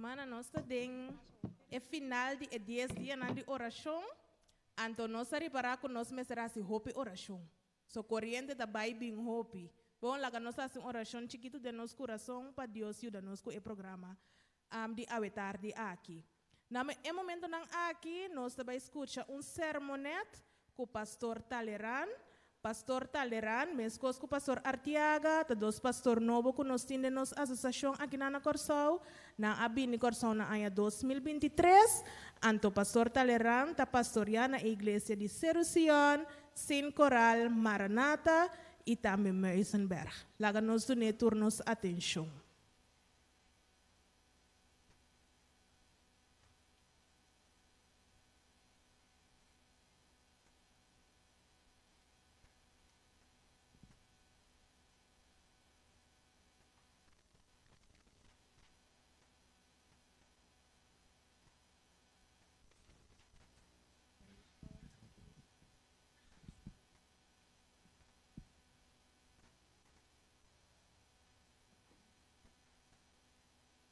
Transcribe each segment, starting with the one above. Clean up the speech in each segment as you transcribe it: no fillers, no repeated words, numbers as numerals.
Rumannan, nos ta den e final di e dies dianan di orashon, anto nos a ripará ku nos mester hasi hopi orashon. So koriente ta bai bin hopi. Bon, laga nos hasi un orashon chikitu den nos kurason pa Dios yuda nos ku e programa di awe tardi aki. Na e momentonan aki nos ta bai skucha un sermonet ku Pastor Taleran. Pastor Taleran, meskos ku Pastor Artiaga, ta dos pastor nobo ku nos tin den nos asosiashon akinan na Kòrsou. Nan a bini Kòrsou na aña 2023. Anto Pastor Taleran ta pastoriá na e iglesia di Seru Sion, Sin Koral, Maranatha i tambe Muizenberg. Laga nos dun'é tur nos atenshon.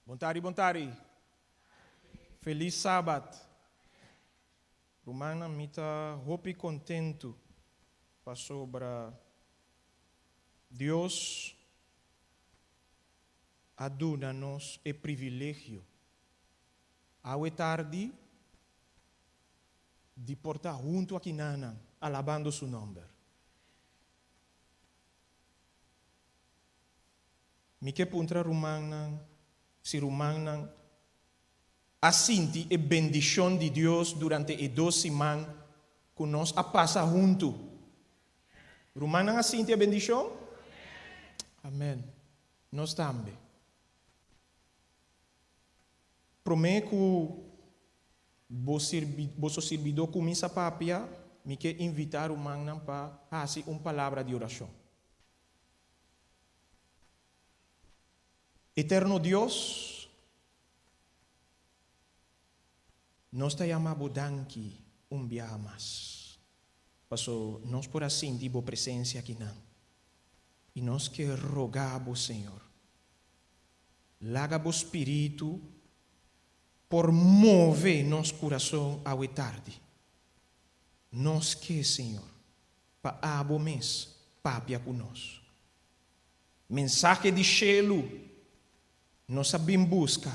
Bon tardi, bon tardi. Felis Sabat. Rumannan, mi ta hopi kontentu pasobra Dios a duna nos e privilegio awe tardi di por ta huntu akinanan alabando su nòmber. Mi ke puntra rumannan si rumannan a sinti e bendishon di Dios durante e dos siman ku nos a pasa huntu. Rumannan a sinti e bendishon? Amen. Nos tambe. Promé ku bo sirbi, boso sirbidó kuminsá papia, mi ke invitá rumannan pa hasi un palabra di orashon. Eterno Dios, nos ta yama Bo danki un biaha mas, paso nos por a sinti Bo presencia akinan, i nos ke roga Bo, Señor, laga Bo Spiritu por move nos kurason awe tardi. Nos ke, Señor, pa Abo mes papia ku nos. Mensahe di shelu nos a bin buska.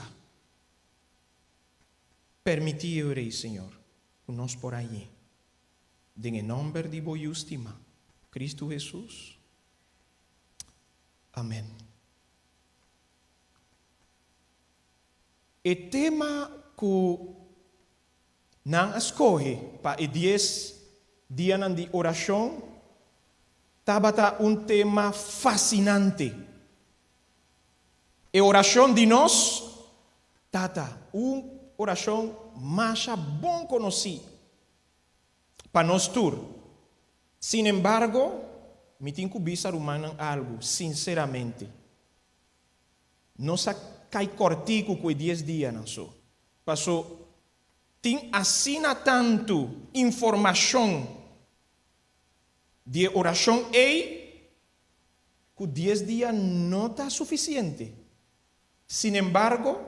Permití e Rei, Señor, ku nos por hañ'é. Den e nòmber di Bo Yu stimá, Kristu Hesus. Amèn. E tema ku nan a skohe pa e dies dianan di orashon tabata un tema fasinante. E orashon di nos Tata, un orashon masha bon konosí pa nos tur. Sinembargo, mi tin ku bisa rumannan algu sinseramente. Nos a kai kòrtiku ku e dies dianan so. Paso tin asina tantu informashon di e orashon ei ku dies dia no ta sufisiente. Sinembargo,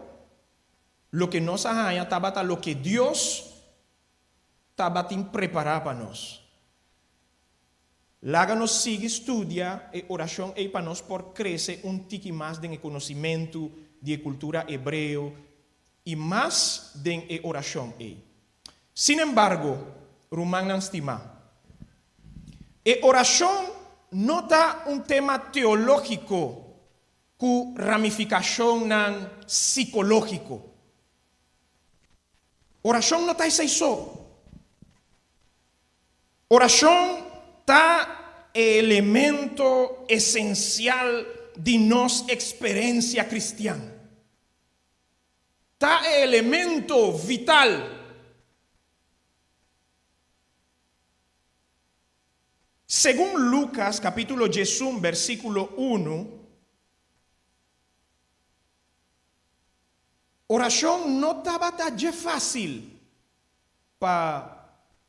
loke nos a haña tabata loke Dios tabatin prepará pa nos. Laga nos sigui studia e orashon ei pa nos por krese un tiki mas den e konosimentu di e kultura hebreo i mas den e orashon ei. Sin embargo, rumannan stimá, e orashon no ta un tema teológiko ku ramifikashonnan sikológiko. Orashon no ta esei so. Orashon ta e elemento esensial di nos eksperensia kristian. Ta e elemento vital. Segun Lukas kapítulo 11 versíkulo 1, orashon no tabata dje fásil pa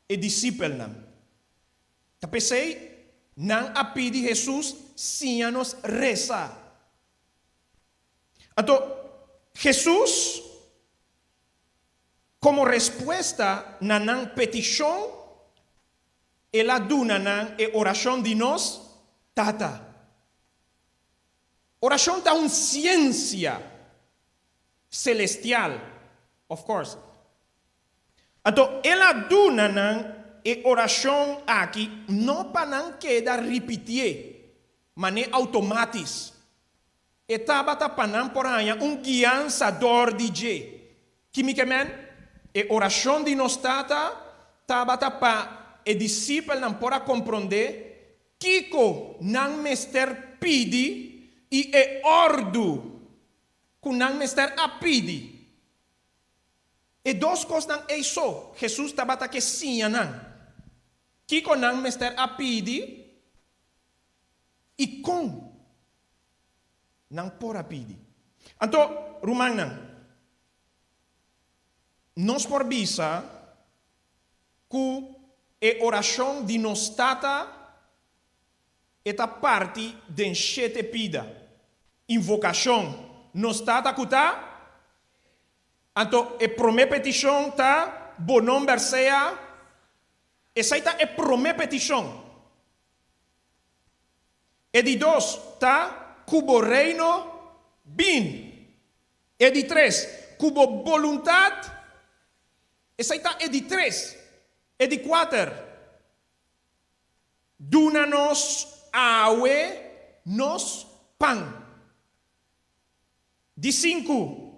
e disipelnan. Ta p'esei nan a pidi Hesus siña nos resa. Anto, Hesus. Komo respuesta na nan petishon, el a duna nan e orashon di nos Tata. Orashon ta un siensia selestial, of course. Anto el a duna nan e orashon aki no pa nan keda ripitié manera outomátis. E tabata pa nan por haña un guiansa dor di dje. Ki mi ke men? E orashon di nos Tata tabata pa e disipelnan por a komprondé kiko nan mester pidi i e òrdu ku nan mester a pidi. E dos kosnan ei so Hesus tabata ke siña nan, kiko nan mester a pidi i kon nan por a pidi. Anto, rumannan, nos por bisa ku e orashon di nos Tata e ta parti den shete pida. Invokashon, Nos Tata ku ta. Anto e promé petishon ta, Bo nomber sea. Esei ta e promé petishon. E di dos ta, Ku bo reino bin. E di tres, Ku bo boluntat. Esei ta e di tres. E di kuater, Duna nos awe nos pan. Di sinku,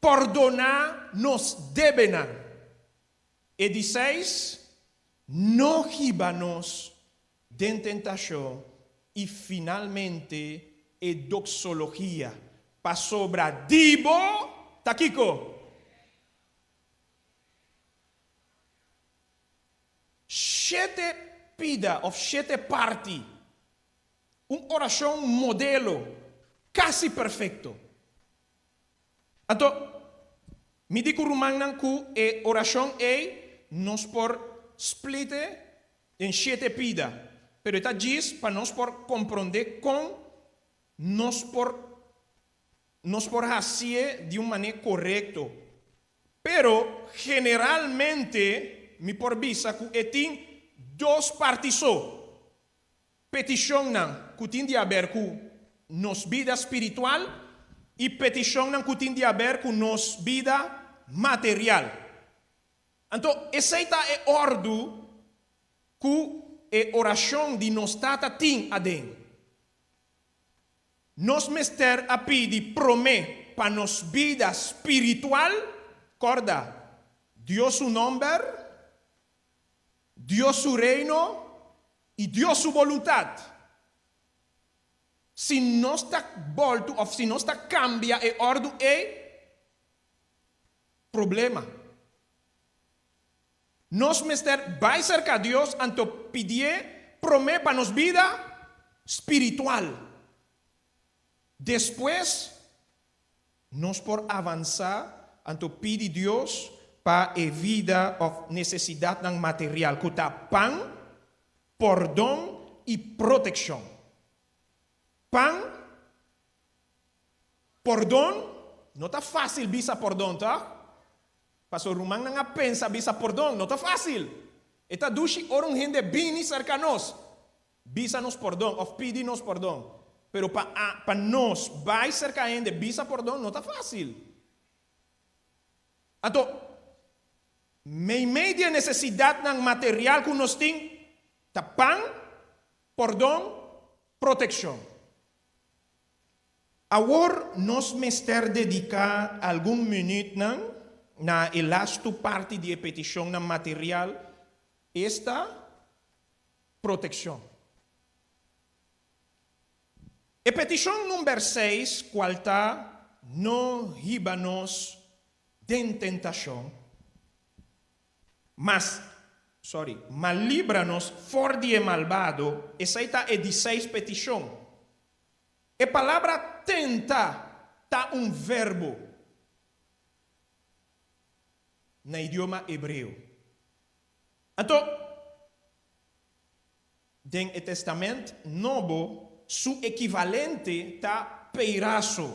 Pordoná nos debenan. E di seis, No hiba nos den tentashon. I finalmente e doxologia, Pasobra di bo ta kiko? Shete pida òf shete parti. Un orashon modelo, kasi perfekto. Anto, mi di ku rumannan ku e orashon ei nos por split'e den shete pida, pero e ta djis pa nos por komprondé kon nos por nos por hasié di un manera korekto. Pero generalmente mi por bisa ku e tin dos parti so. Petishonnan ku tin di aber ku nos bida spiritual i petishonnan ku tin di aber ku nos bida material. Anto esei ta e òrdu ku e orashon di nos Tata tin aden. Nos mester a pidi promé pa nos bida spiritual, kòrda, Dios su nòmber, Dios su Reino i Dios su boluntat. Si nos ta bòltu òf si nos ta kambia e òrdu ei, problema. Nos mester bai serka Dios anto pidié promé pa nos bida spiritual. Despues nos por avansá anto pidi Dios pa e vida òf nesesidatnan material ku ta pan, pordon i protekshon. Pan, pordon, no ta fásil bisa pordon, tòg? Pasobra rumannan a pensa bisa pordon no ta fásil. E ta dushi ora un hende bini serka nos. Bisa nos pordon of pidi nos pordon. Pero pa pa nos bai serka hende bisa pordon no ta fácil. Anto, meimei di e necesidadnan material cu nos tin ta pan, pordon, proteccion. Awor nos mester dedica algun minuutnan na e lastu parti di e peticionnan material, esta, protekshon. E petishon number seis kual ta no hiba nos den tentashon, mas, sorry, ma libra nos for di e malbado, esei ta e di seis petishon. E palabra tenta ta un verbo na idioma hebreo. Anto, den e Testament Nobo su ekivalente ta peiraso.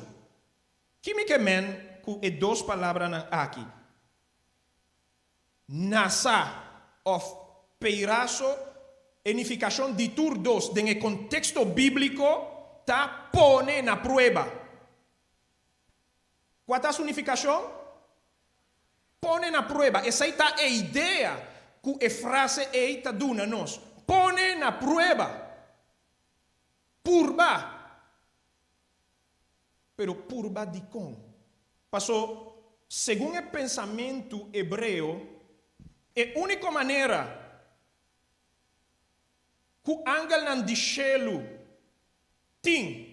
Ki mi ke men ku e dos palabranan aki? Nasa òf peiraso, e nifikashon di tur dos den e konteksto bíbliko ta pone na prueba. Kua ta su nifikashon? Pone na prueba. Esei ta e idea ku e frase ei ta duna nos. Pone na prueba. Purba. Pero purba dikon? Paso, segun e pensamentu hebreo, e úniko manera ku angelnan di shelu tin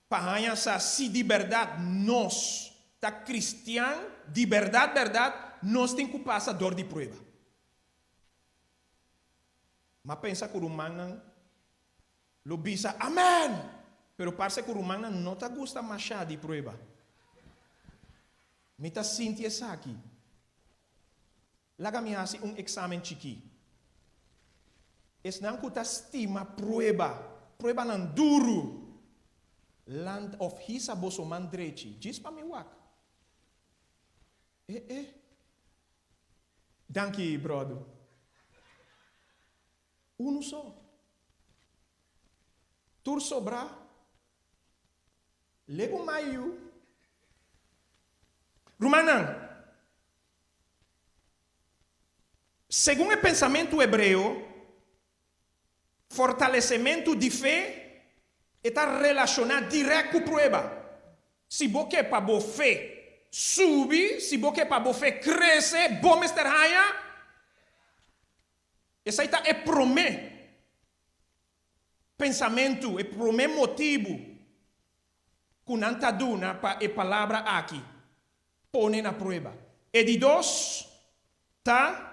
pa haña sa si di bèrdat nos ta kristian di bèrdat bèrdat, nos tin ku pasa dor di prueba. M'a pensa ku rumannan lo bisa Amen! Pero parse ku rumannan no ta gusta mashá di prueba. Mi ta sinti esaki. Laga mi hasi un eksamen chikí. Esnan ku ta stima prueba, pruebanan duru, lanta òf hisa boso man drechi, djis pa mi wak. E e. Danki, bròder. Unu so. Tur sobrá. Legu mayu. Rumannan, segun e pensamentu hebreo, fortalesementu di fe e ta relashoná dirèkt ku prueba. Si bo ke pa bo fe subi, si bo ke pa bo fe krese, bo mester haña. Esei ta e promé pensamentu, e promé motibu ku nan ta duna pa e palabra aki, pone na prueba. E di dos ta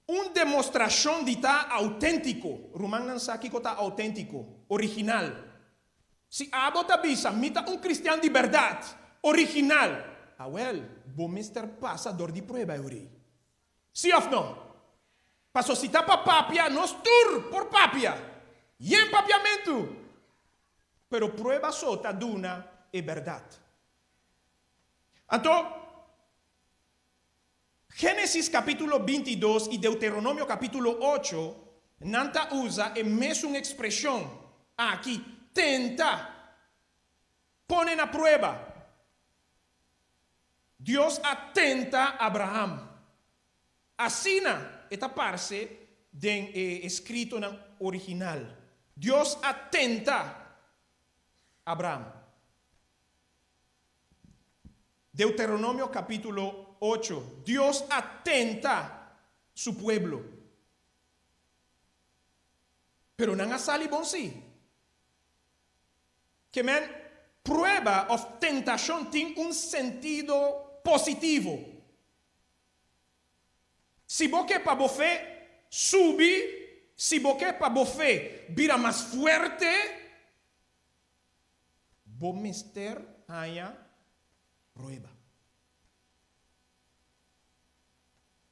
un demostrashon di ta outéntiko. Rumannan sa kiko ta outéntiko, original. Si abo ta bisa, Mi ta un kristian di bèrdat, original, awèl, bo mester pasa dor di prueba e ora ei. Sí òf no? Paso si ta pa papia, nos tur por papia. Yen papiamentu! Pero prueba so ta duna e bèrdat. Anto, Génesis kapítulo 22 i Deuteronomio kapítulo 8, nan ta usa e mesun ekspreshon aki, tenta, pone na prueba. Dios a tenta Abraham. Asina e ta parse den e eskritonan original. Dios a tenta Abraham. Deuteronomio kapítulo 8, Dios a tenta su pueblo. Pero nan a sali bon sí. Ke men, prueba òf tentashon tin un sentido positivo. Si bo ke pa bo fe subi, si bo ke pa bo fe bira mas fuerte, bo mester haña prueba.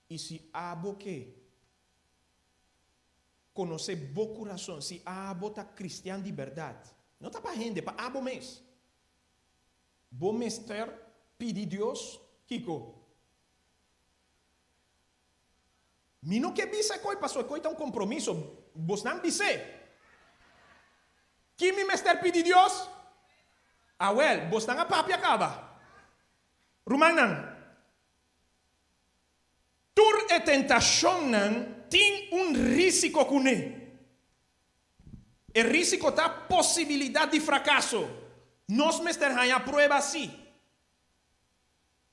I si abo ke Konosé bo kurason si abo ta kristian di bèrdat. No ta pa hende, pa abo mes. Bo mester pidi Dios kiko? Mi no ke bisa e koi pasobra e koi ta un kompromiso. Bosnan bis'é. Ki mi mester pidi Dios? Awèl, bosnan a papia kaba. Rumannan, Tur e tentashonnan tin un rísiko kuné. E rísiko ta posibilidat di frakaso. Nos mester haña prueba sí.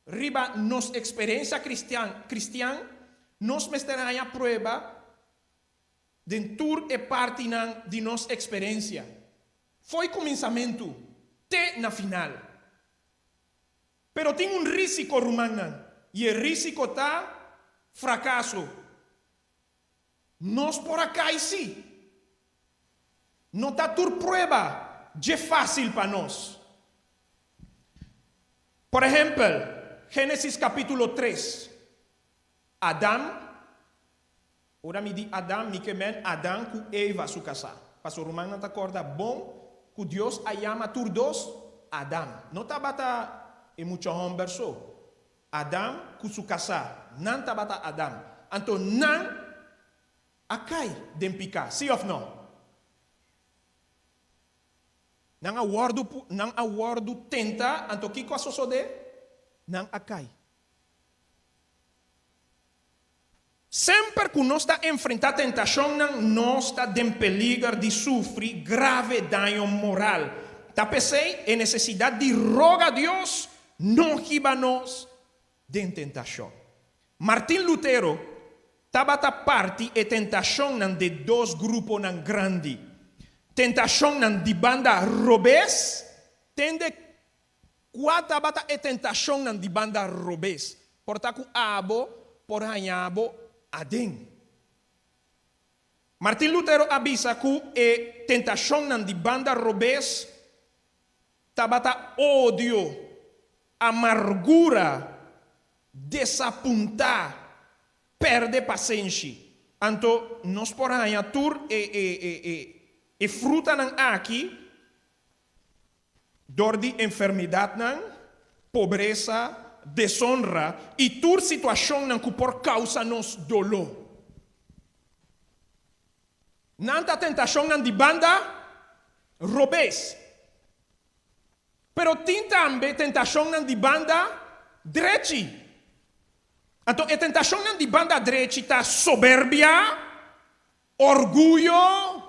Riba nos eksperensia kristian, kristian, nos mester haña prueba den tur e partinan di nos eksperensia, fo'i kuminsamentu te na final. Pero tin un rísiko, rumannan, i e rísiko ta frakaso. Nos por a kai sí. No ta tur prueba dje fásil pa nos. Por ehèmpel, Génesis kapítulo 3, Adam, ora mi di Adam, mi ke men Adan ku Eva su kasá. Pasobra rumannan ta kòrda bon ku Dios a yama tur dos Adam. No tabata e mucha hòmber so. Adam ku su kasá, nan tabata Adam. Anto nan a kai den piká, sí òf nò? Nan a wòrdu nan a wòrdu tenta, anto kiko a sosodé? Nan a kai. Semper ku nos ta enfrentá tentashonnan, nos ta den peliger di sufri grave daño moral. Ta p'esei e nesesidat di roga Dios no hiba nos den tentashon. Martin Lutero tabata parti e tentashonnan den dos gruponan grandi, tentashonnan di banda robes, tende Kua tabata e tentashonnan di banda robes por ta ku abo por haña bo aden? Martin Lutero a bisa ku e tentashonnan di banda robes tabata odio, amargura, desapuntá, pèrdè pasenshi. Anto nos por haña tur e frutanan aki Dor di enfermedadnan, pobresa, desonra i tur situacionnan cu por causa nos doló. Nan ta tentacionnan di banda robes. Pero tin tambe tentacionnan di banda drechi. Anto e tentacionnan di banda drechi ta soberbia, orguyo,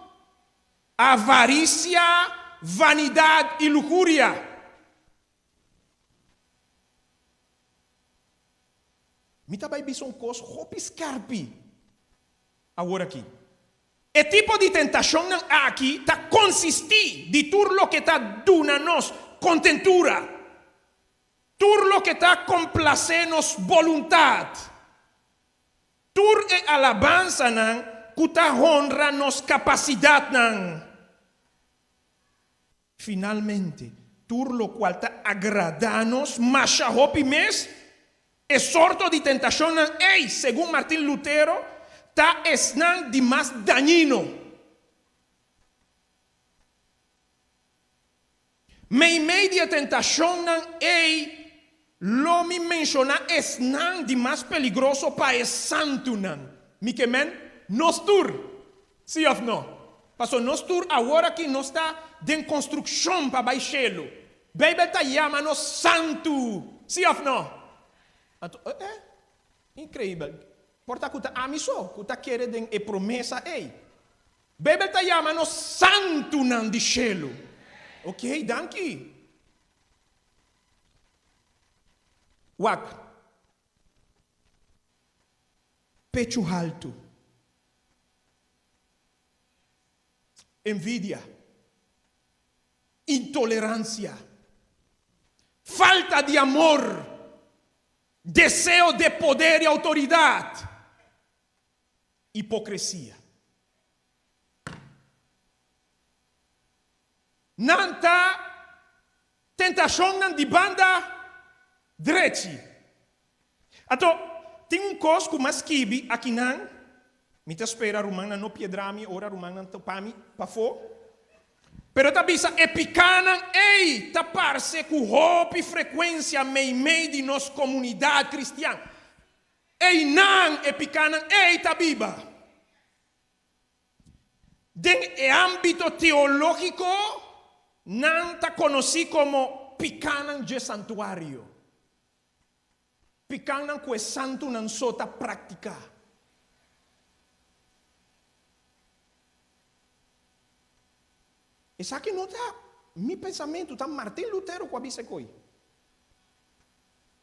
Avarisia, vanidat i luhuria. Mi ta bai bisa un kos hopi skèrpi awor aki. E tipo di tentashonnan aki ta konsistí di tur loke ta duna nos kontentura, tur loke ta komplasé nos boluntat. Tur e alabansanan ku ta honra nos kapasidatnan. Finalmente, tur lokual ta agradá nos masha hopi mes, e sorto di tentashonnan ei, segun Martin Lutero, ta esnan di mas dañino. Meimei di e tentashonnan ei lo mi menshoná esnan di mas peligroso pa e santunan. Mi ke men nos tur, sí òf no? Pasobra nos tur awor aki nos ta den konstrukshon pa bai shelu. Beibel ta yama nos santu, sí òf no? Anto, eh, eh, inkreibel. Por ta ku ta ami so ku ta kere den e promesa ei. Beibel ta yama nos santunan di shelu. Ok, danki. Wak. Pechu haltu. Envidia. Intoleransia. Falta di amor. Deseo de poder i outoridat. Hipocresia. Nan ta tentashonnan di banda drechi. Anto, tin un kos ku m'a skibi akinan, mi ta spera rumannan no piedra mi ora rumannan topa mi pafó, pero ta bisa e pikánan ei ta parse ku hopi frekuensia meimei di nos komunidat kristian. Einan e pikánan ei ta biba. Den e ámbito teológiko, nan ta konosí komo pikánan dje santuario, pikánan ku e santunan so ta praktiká. Esaki no ta mi pensamentu, ta Martin Lutero ku a bisa e koi.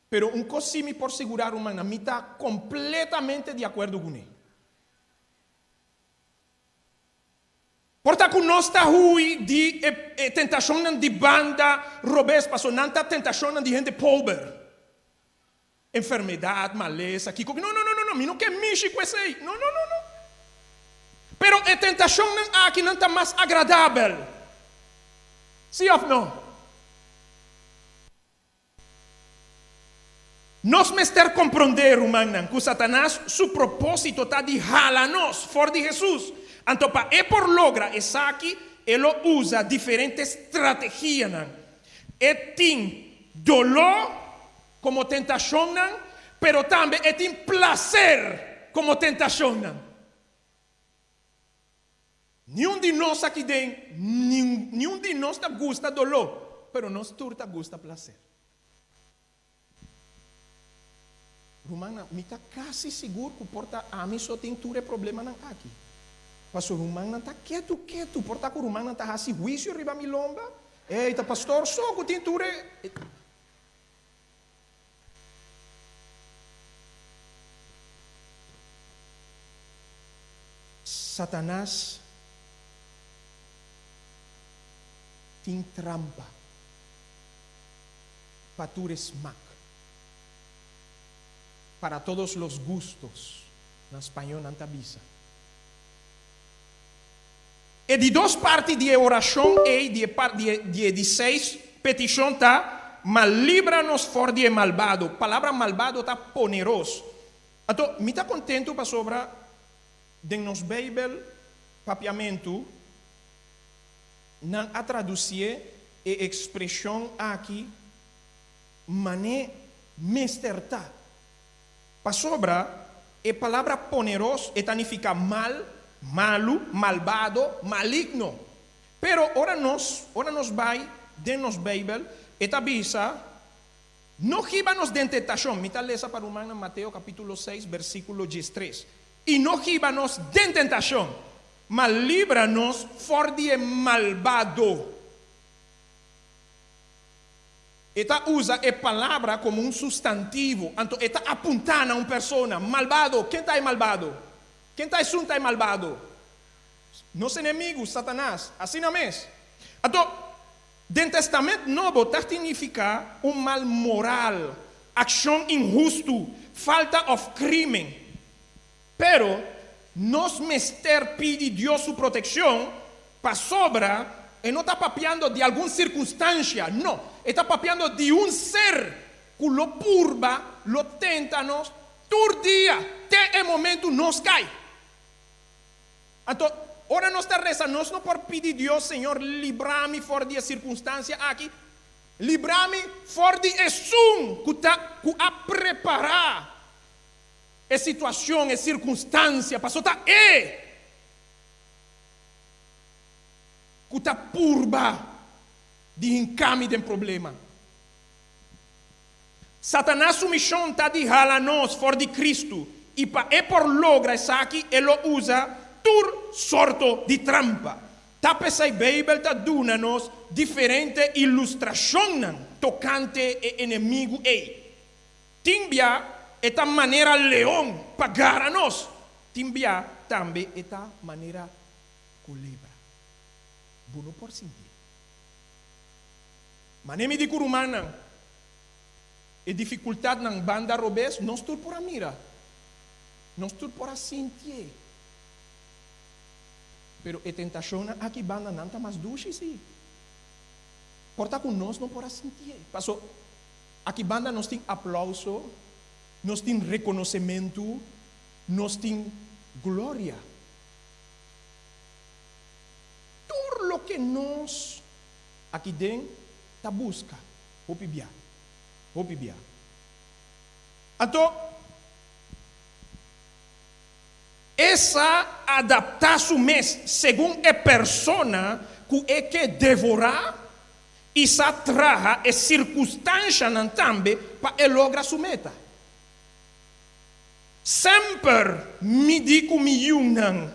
Pero un kos sí mi por sigurá rumannan, mi ta kompletamente di akuerdo kuné. Por ta ku nos ta hui di e tentashonnan di banda robes, pasobra nan ta tentashonnan di hende pober. Enfermedat, malesa, kiko, no, no, no, no, no, mi no ke mishi ku esei, no, no, no, no. Pero e tentashonnan aki nan ta mas agradabel. Sí òf no? Nos mester komprondé, rumannan, ku Satanas su propósito ta di hala nos for di Hesus. Anto pa e por logra esaki, e lo usa diferente strategianan. E tin doló, komo tentashonnan, pero tambe e tin plaser komo tentashonnan. Niun di nos aki den, niun di nos ta gusta doló, pero nos tur ta gusta plaser. Rumannan, mi ta kasi sigur ku por ta ami so tin tur e problemanan aki. Paso rumannan ta ketu ketu, por ta ku rumannan ta hasi huisio riba mi lomba? Ey, ta pastor so ku tin tur e. Satanas tin trampa pa tur e smak, para todos los gustos, na spañó nan ta bisa. E di dos parti di e orashon ei, di e di e di e di seis petishon ta, Ma libra nos for di e malbado. Palabra malbado ta poneros. Anto, mi ta kontentu pasobra den nos Beibel Papiamentu nan a tradusié e ekspreshon aki mané mester ta. Pasobra e palabra poneros e ta nifiká mal, malu, malbado, maligno. Pero ora nos, ora nos bai den nos Beibel, e ta bisa, No hiba nos den tentashon. Mi ta lesa pa rumannan Mateo kapítulo seis, bersíkulo diestres. I no hiba nos den tentashon, ma libra nos for di e malbado. E ta usa e palabra komo un sustantivo, anto e ta apuntá na un persona, malbado. Ken ta e malbado? Ken ta esun ta e malbado? Nos enemigu, Satanas. Asina mes. Anto, den Testament Nobo ta signifiká un mal moral, akshon inhustu, falta òf krímen. Pero, nos mester pidi Dios su protekshon pasobra e no ta papiando di algun sirkunstansia, no, e ta papiando di un ser ku lo purba, lo tenta nos tur dia te e momentu nos kai. Anto, ora nos ta resa, nos no por pidi Dios, Señor, libra mi for di e sirkunstansia aki, libra mi for di esun ku ta ku a prepará E situacion, e circunstancia, paso ta e cu ta purba di hinca mi den problema. Satanas su mision ta di hala nos for di Cristo y pa e por logra esaki e lo usa tur sorto di trampa. Ta p'esei Bijbel ta duna nos diferente ilustracionnan tocante e enemigo ei. Tin bia e ta manera leon pa gara nos, tin bia tambe e ta manera kolebra. Bo no por sintié. Mane mi di ku rumannan, e difikultatnan banda robes nos tur por a mira, nos tur por a sintié. Pero e tentashonnan aki banda nan ta mas dushi, sí. Por ta ku nos no por a sintié. Paso Aki banda nos tin aplauso, nos tin rekonosementu, nos tin gloria. Tur loke nos aki den ta buska, hopi bia, hopi bia. Anto, e sa adaptá su mes segun e persona ku e ke devorá. I sa traha e sirkunstanshanan tambe pa e logra su meta. Semper mi di ku mi yunan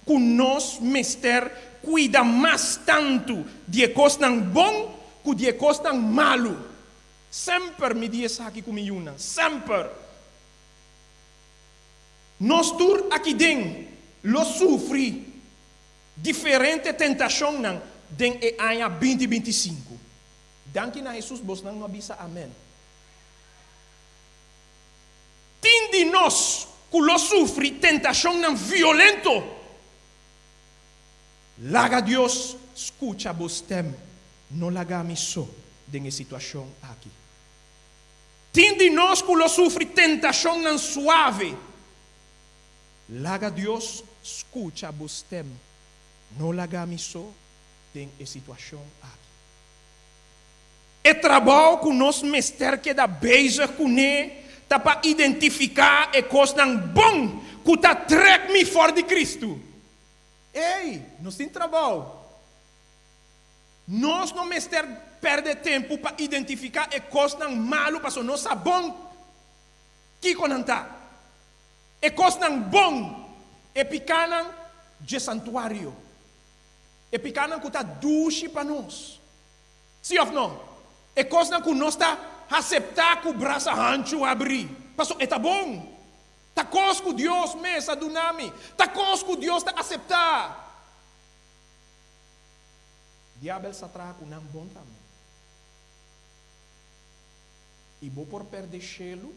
ku nos mester kuida mas tantu di e kosnan bon ku di e kosnan malu. Semper mi di esaki ku mi yunan, semper. Nos tur aki den lo sufri Diferente tentashonnan den e aña binti 25. Danki na Hesus bosnan no a bisa amen. Tin di nos ku lo sufri tentashonnan violento. Laga Dios skucha bo stèm, no laga mi so den e situashon aki. Tin di nos ku lo sufri tentashonnan suave. Laga Dios skucha bo stèm, no laga mi so den e situashon aki. E trabou ku nos mester keda bezig kuné ta pa identifiká e kosnan bon ku ta trèk mi for di Kristu. Ey, nos tin trabou! Nos no mester pèrdè tempu pa identifiká e kosnan malu pasobra nos sa bon kiko nan ta. E kosnan bon, e pikánan dje santuario, e pikánan ku ta dushi pa nos. Sí òf no? E kosnan ku nos ta aseptá ku brasa hanchu habrí, pasobra e ta bon. Ta kos ku Dios mes a duna mi. Ta kos ku Dios ta aseptá. Diabel sa traha ku nan bon tambe. I bo por pèrdè shelu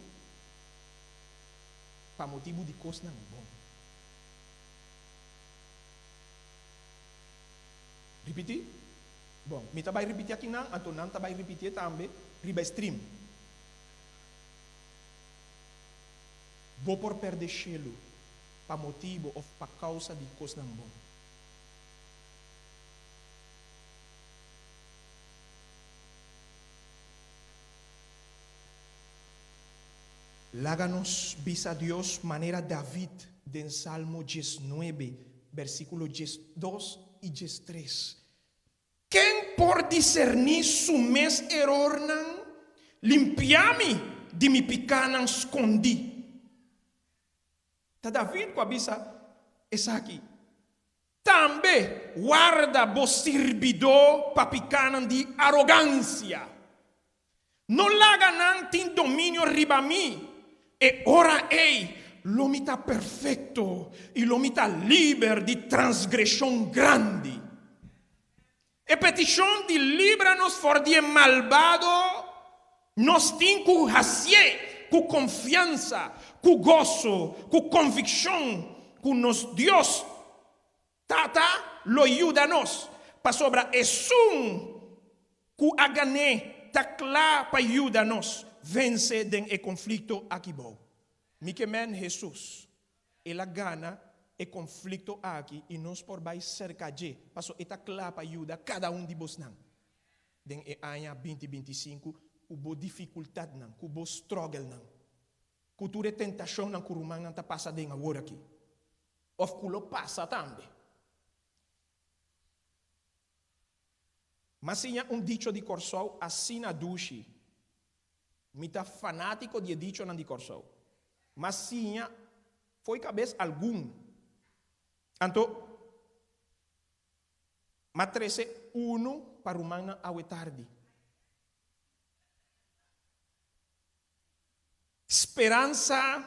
pa motibu di kosnan bon. Ripití? Bon, mi ta bai ripití akinan, anto nan ta bai ripitié tambe riba e stream. Bo por pèrdè shelu pa motibu òf pa kousa di kosnan bon. Laga nos bisa Dios manera David den Salmo diesnuebe, bersíkulo diesdos i diestres, Ken por diserní su mes erornan? Limpia mi di mi pikánan skondí. Ta David ku a bisa esaki. Tambe warda bo sirbidó pa pikánan di arogansia. No laga nan tin dominio riba mi. E ora ei lo mi ta perfekto i lo mi ta liber di transgreshon grandi. E petishon di libra nos for di e malbado nos tin ku hasié ku konfiansa, ku goso, ku konvikshon ku nos Dios Tata lo yuda nos, pasobra esun ku a gan'é ta kla pa yuda nos vense den e konflikto aki bou. Mi ke men Hesus, el a gana e konflikto aki i nos por bai serka dje, pasobra e ta kla pa yuda kada un di bosnan den e aña binti 25 ku bo difikultatnan, ku bo struggle-nan, ku tur e tentashonnan ku rumannan ta pasa den awor aki. Of ku lo pasa tambe. M'a siña un dicho di Kòrsou asina dushi. Mi ta fanátiko di e dichonan di Kòrsou. M'a siña fo'i kabes algun. Anto m'a trese unu pa rumannan awe tardi. Speransa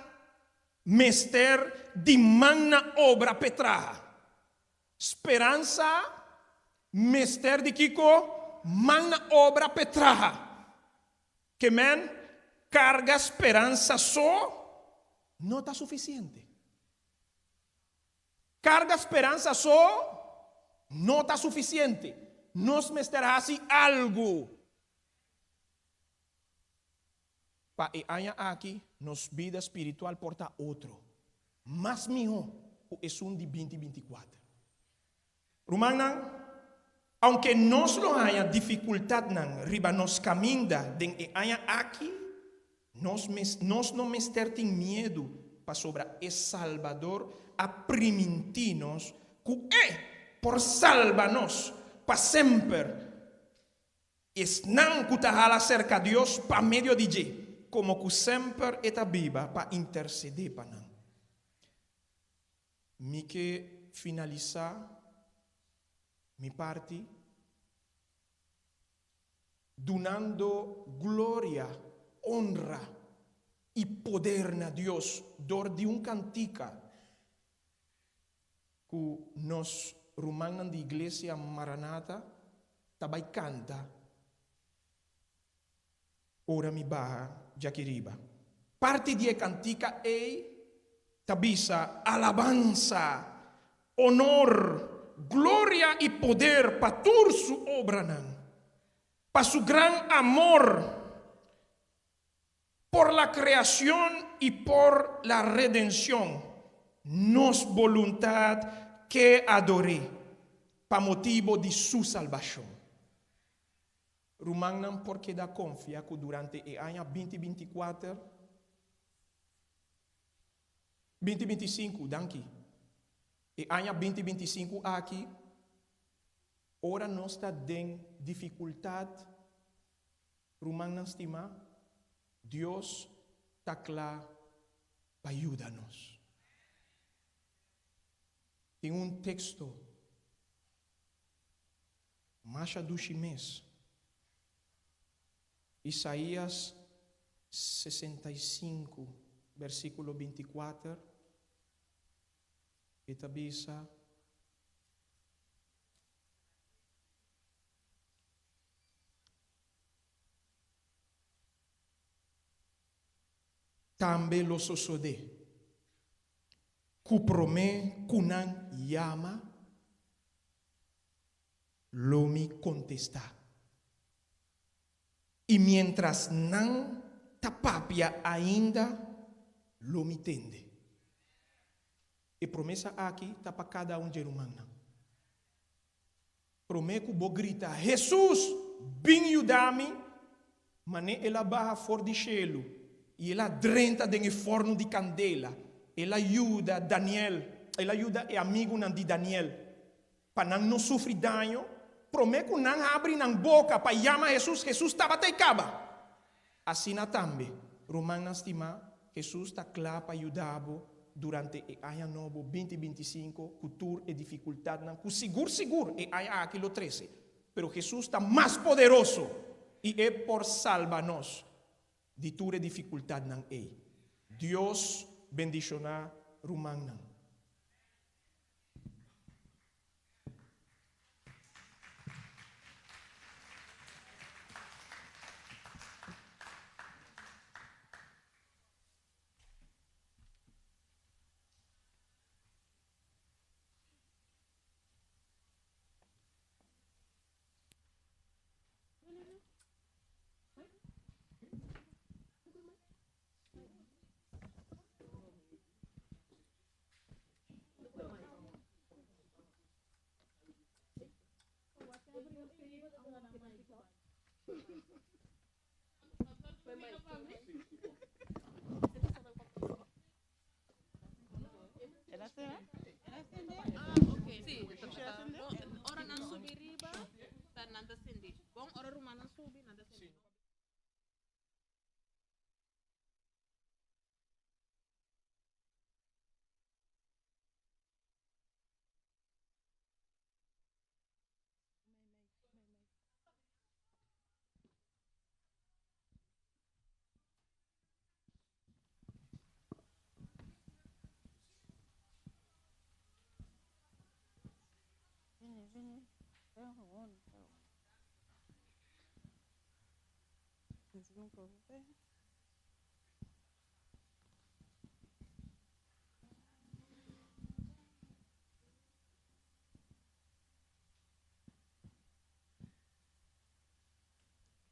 mester di man na obra p'e traha. Speransa mester di kiko? Man na obra p'e traha. Ke men, karga speransa so no ta sufisiente. Karga speransa so no ta sufisiente. Nos mester hasi algu. Pa e aña aki nos bida spiritual por ta otro, mas mihó ku esun di binti 24. Rumannan, aunke nos lo haña difikultatnan riba nos kaminda den e aña aki, nos mes nos no mester tin miedu pasobra e Salbador a primintí nos ku E por salba nos pa semper. Esnan ku ta hala serka Dios pa medio di dje, komo ku semper e ta biba pa intersedé pa nan. Mi ke finalisá mi parti dunando gloria, onra i poder na Dios dor di un kantika ku nos rumannan di Iglesia Maranatha ta bai kanta ora mi baha djaki riba. Parti di e kantika ei ta bisa, Alabansa, onor, gloria i poder pa tur su obranan, pa su gran amor por la creacion y por la redencion, nos boluntad ke ador'é pa motibo di su salbacion. Rumannan por keda konfia ku durante e aña 2024, 2025, danki, e aña 2025 aki, ora nos ta den difikultat, rumannan stimá, Dios ta kla pa yuda nos. Tin un teksto masha dushi mes, Isaías 65, versíkulo 24, e ta bisa. Tambe lo sosodé ku promé ku nan yama, lo mi kontestá. I miéntras nan ta papia ainda, lo mi tende. E promesa aki ta pa kada un dje rumannan. Promé ku bo grita, Hesus, bin yuda mi! Manera el a baha for di shelu i el a drenta den e fòrnu di kandela, el a yuda Daniel, el a yuda e amigunan di Daniel pa nan no sufri daño. Promé ku nan habri nan boka pa yama Hesus, Hesus tabata ei kaba. Asina tambe, rumannan stimá, Hesus ta kla pa yuda bo durante e aña nobo 2025 ku tur e difikultatnan ku sigur sigur e aña aki lo trese. Pero Hesus ta mas poderoso i e por salba nos di tur e difikultatnan ei. Dios bendishoná rumannan. Ora nan subi riba, ta nan ta sende. Bon, ora rumannan subi, nan ta sende.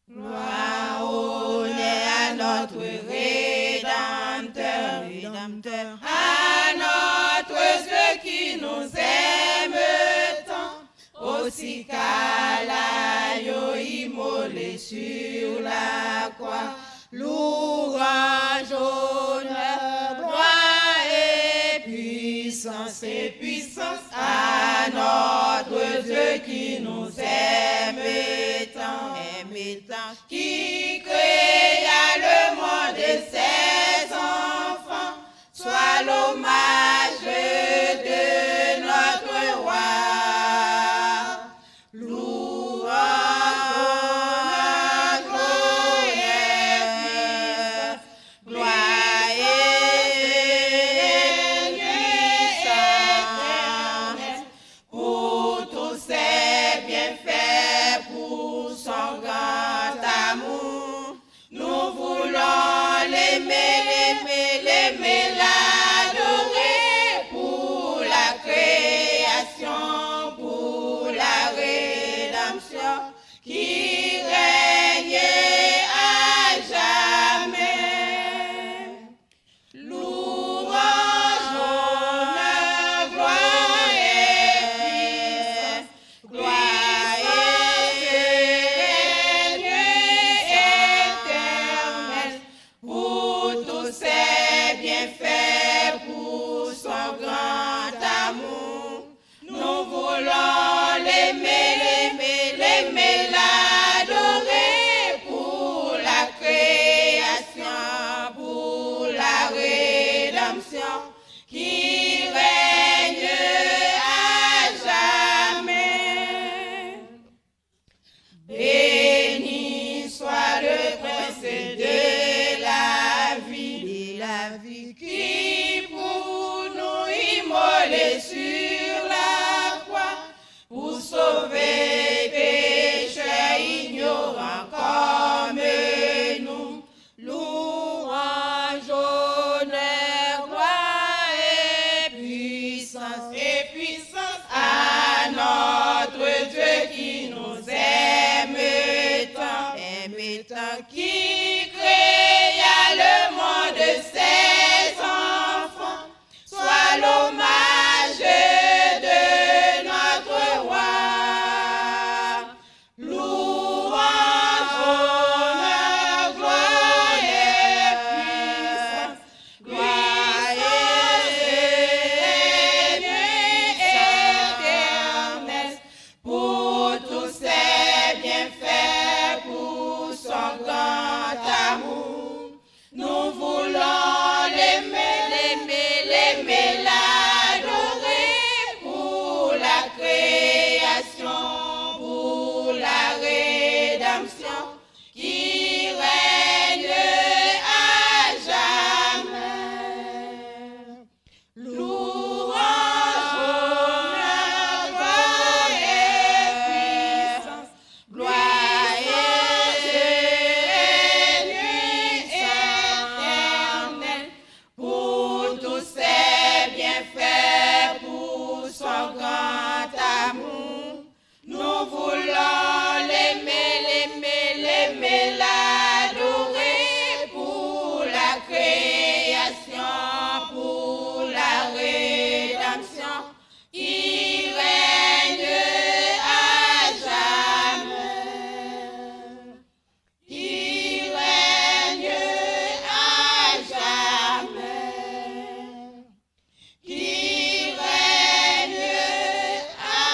Gloire, honneur à notre Rédempteur, Rédempteur, à notre Dieu qui nous aime tant, aussi qu'à l'agneau immolé sur la croix. Louange, honneur, gloire et puissance et puissance à notre Dieu qui nous aime tant, aime tant, qui créa le monde et ses enfants, soit l'hommage de notre roi. Louange, honneur, gloire et puissance, gloire et éternelle, pour tous ses bienfaits, pour son grand amour. Nous voulons l'aimer, l'aimer, l'aimer, l'adorer pour la création, pour la rédemption qui règne à jamais. Louange, honneur, gloire et puissance, gloire et Sauver pécheurs ignorants comme nous. Louange, honneur, gloire et puissance, et puissance à notre Dieu qui nous aime tant, aime tant, qui créa le monde de ses enfants. Soit l'hommage de notre roi. Louange, honneur, gloire et puissance, gloire et nuit éternelle, pour tous ses bienfaits, pour son grand amour. Nous voulons l'aimer, l'aimer, l'aimer, l'adorer pour la création, pour la rédemption qui règne à jamais. Louange, honneur, gloire et puissance, gloire et nuit éternelle, pour tous ses bienfaits, pour son grand amour. Nous voulons l'aimer, l'aimer, l'aimer, l'adorer pour la création, pour la rédemption qui règne à jamais. Qui règne à jamais. Qui règne à jamais.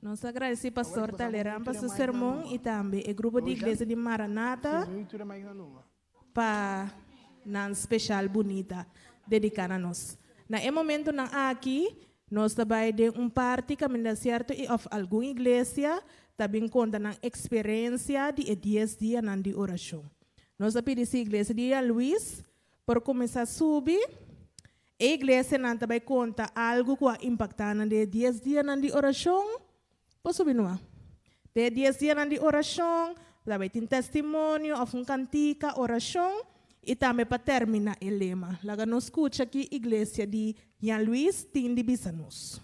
Nos ta gradisí Pastor Talleyrand pa su sermon i tambe e grupo di Iglesia di Maranatha pa nan speshal bunita dediká na nos. Na e momentunan aki nos ta bai den un parti kaminda sierto i òf algun iglesia ta bin konta nan eksperensia di e dies dianan di orashon. Nos ta pidi si Iglesia di Jan Luis por kuminsá subi. E iglesianan ta bai konta algu ku a impaktá nan den e dies dianan di orashon. Por subi numa. Den e dies dianan di orashon, ta bai tin testimonio òf un kantika, orashon, i tambe pa terminá e lema. Laga nos skucha ki Iglesia di Jan Luis tin di bisa nos.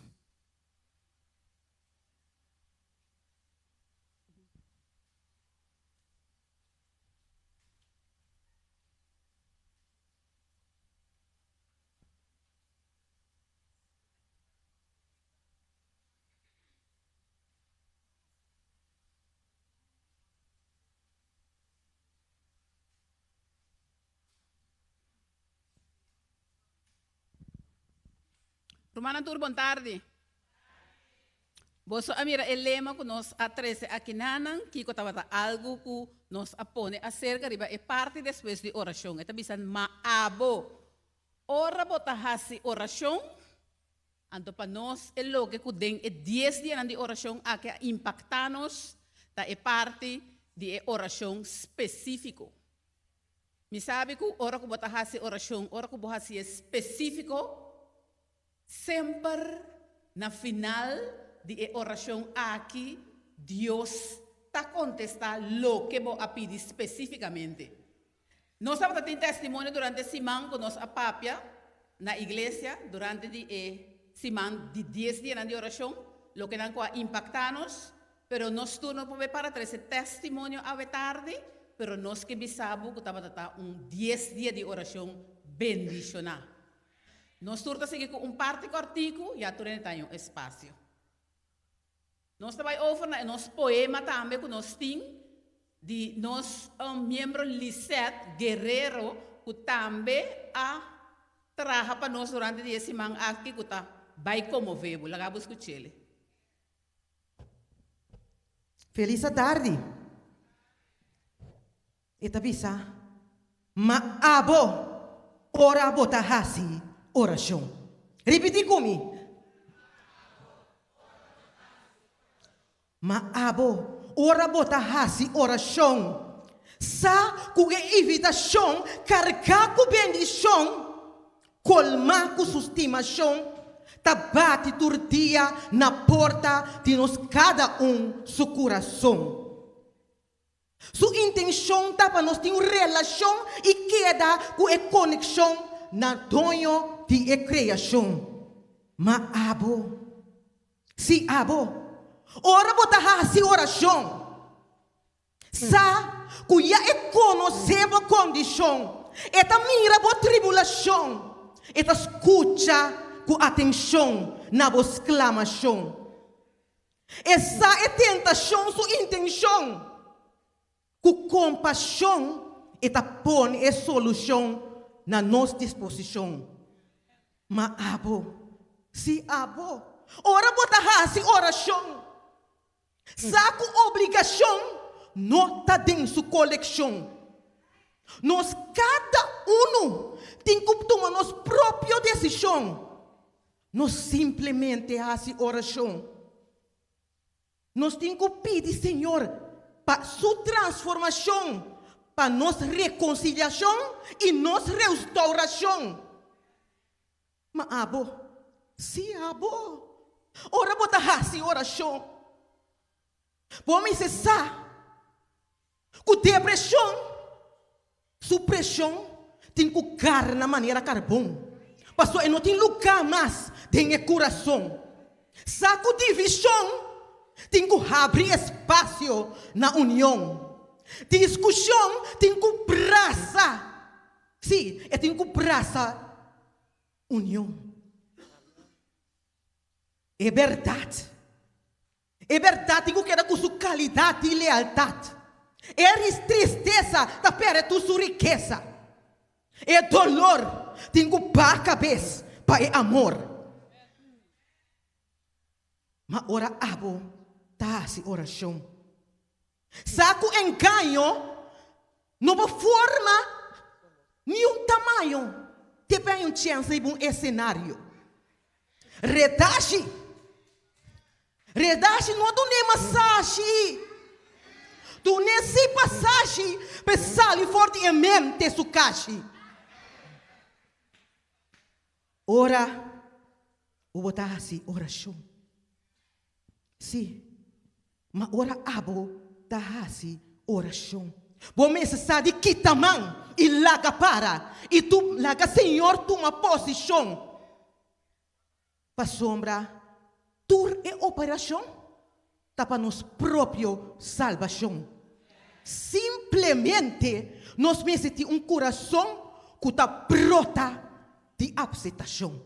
Rumannan tur bon tardi. Boso a mira e lema ku nos a trese akinanan, kiko tabata algu ku nos a pone aserka riba e parti despues di orashon. E ta bisa, Ma abo, ora bo ta hasi orashon, anto pa nos e loke ku den e dies dianan di orashon aki a impaktá nos ta e parti di e orashon spesífiko. Mi sabi ku ora ku bo ta hasi orashon, ora ku bo hasié spesífiko, Semper na final di e orashon aki Dios ta kontestá loke bo a pidi spesífikamente. Nos tabata tin testimonio durante siman ku nos a papia na iglesia durante di e siman di dies dianan di orashon, lokenan ku a impaktá nos, pero nos tur no por bai para trese testimonio awe tardi, pero nos ke bisa bo ku tabata ta un dies dia di orashon bendishoná. Nos tur ta sigui ku un parti kòrtiku, ya tur hende ta haña un espasio. Nos ta bai over na e nos poema tambe ku nos tin di nos miembro Lisette Guerrero ku tambe a. traha pa nos durante di e siman aki ku ta bai konmové bo. Laga bo skuch'el. Felis atardi. E ta bisa, Ma abo, ora bo ta hasi orashon. Ripití ku mi. Ma abo, ora bo ta hasi orashon, sa ku e invitashon kargá ku bendishon, kolmá ku su stimashon, ta bati tur dia na porta di nos kada un su kurason. Su intenshon ta pa nos tin un relashon i keda ku e konekshon na Doño di e kreashon. Ma abo, sí abo, ora bo ta hasi orashon, sa ku ya e konosé bo kondishon, e ta mira bo tribulashon, e ta skucha ku atenshon na bo sklamashon. E sa e tentashon su intenshon. Ku kompashon e ta pone e solushon na nos disposishon. Ma abo, sí abo, ora bo ta hasi orashon, sa ku obligashon no ta den su kolekshon. Nos kada unu tin ku tuma nos propio desishon. No simplemente hasi orashon. Nos tin ku pidi Señor pa Su transformashon, pa nos rekonsiliashon i nos restourashon. Ma abo, sí abo, ora bo ta hasi orashon, bo mester sa Ku depreshon, su preshon tin ku karna manera karbon, pasobra e no tin lugá mas den e kurason. Sa ku divishon tin ku habri espasio na union. Diskushon tin ku brasa, sí, e tin ku brasa union. E bèrdat. E bèrdat tin ku keda ku su kalidat di lealtat. E tristesa ta pèrdè tur su rikesa. E dolor tin ku baha kabes pa e amor. Ma ora abo ta hasi orashon, sa ku engaño no por forma niun tamaño te pa un chèns riba un esenario. Redashi. Redashi no dun'é masashi. Dun'é si pasashi pa e sali for di e mente su kashi. Ora bo bo ta hasi orashon. Sí, ma ora abo ta hasi orashon, bo mester sa di kita man i laga para i tu laga Señor tuma posishon. Pasobra tur e operashon ta pa nos propio salbashon. Simplemente nos mester tin un kurason ku ta brota di apseptashon.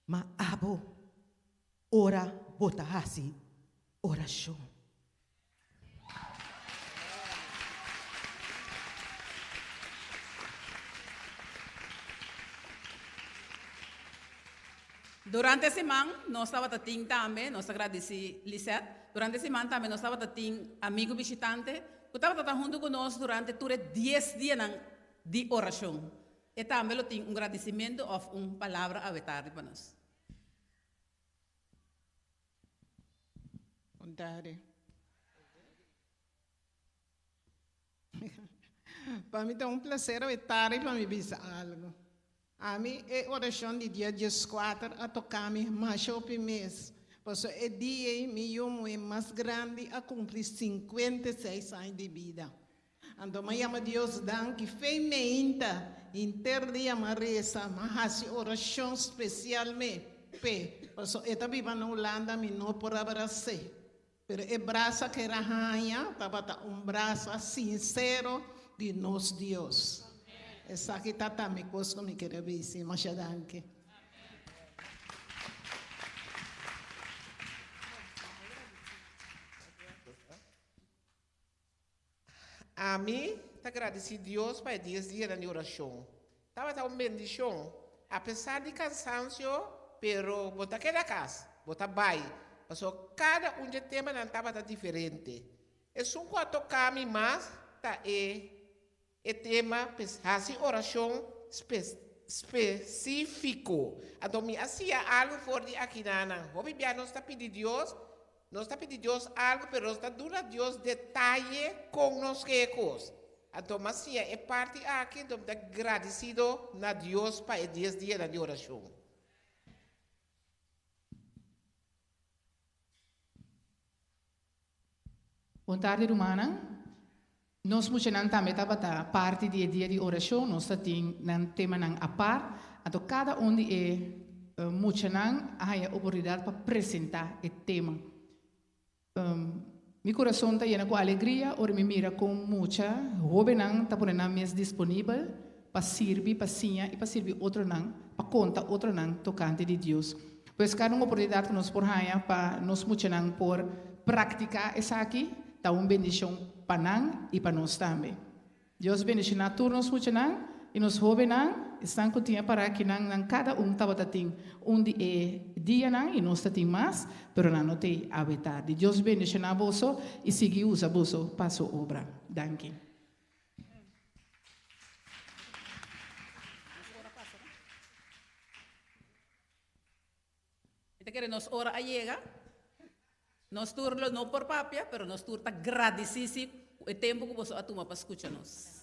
Ma abo, ora bo ta hasi orashon. Durante e siman nos tabata tin tambe, nos ta gradisí Lisette, durante e siman tambe nos tabata tin amigu bishitante ku tabata ta huntu ku nos durante tur e dies dianan di orashon. E tambe lo tin un gradisimentu òf un palabra awe tardi pa nos. Bon tardi. Pa mi ta un placer awe tardi pa mi bisa algo. Ami e oracion di dia dieskuater a toca mi masha hopi mes, pasobra e dia ei mi yu muhe mas grandi a cumpli 56 aña di bida. Anto m'a yama Dios danki fe meinta, henter dia m'a resa, m'a hasi oracion specialme p'e, pasobra e ta biba na Hulanda mi no por a bras'é. Pero e brasa ku el a haña tabata un brasa sinsero di nos Dios. Esaki ta tambe kos ku mi kere bisa. Masha danki. Ami ta gradisí Dios pa e dies dianan di orashon. Tabata un bendishon. Apesar di kansansio, pero bo ta keda kas, bo ta bai, pasobra kada un dje temanan tabata diferente. Esun ku a toká mi mas ta e e tema p'es hasi orashon spesífiko. Anto mi a siña algu for di akinanan. Hopi bia nos ta pidi Dios, nos ta pidi Dios algu, pero nos ta duna Dios detaye kon nos ke e kos. Anto mi a siña e parti aki, anto mi ta gradisido na Dios pa e dies dianan di orashon. Bon tardi rumannan. Nos muchanan tambe tabata parti di e dia di orashon. Nos ta tin nan temanan apart. Anto kada un di e muchanan a haña oportunidat pa presentá e tema. Mi kurason ta yena ku alegria ora mi mira kon mucha hóbennan ta pone nan mes disponibel pa sirbi, pa siña i pa sirbi otronan, pa konta otronan tokante di Dios. Pues kada un oportunidat ku nos por haña pa nos muchanan por praktiká esaki ta un bendishon pa nan i pa nos tambe. Dios bendishoná tur nos muchanan i nos hóbennan, esnan ku tin a pará kinan nan kada un tabata tin un di e dianan i nos ta tin mas, pero nan no t'ei awe tardi. Dios bendishoná boso i sigui usa boso pa su obra. Danki. Mi ta kere nos ora a yega. Nos tur lo no por papia, pero nos tur ta gradisí si ku e tempu ku boso a tuma pa skucha nos.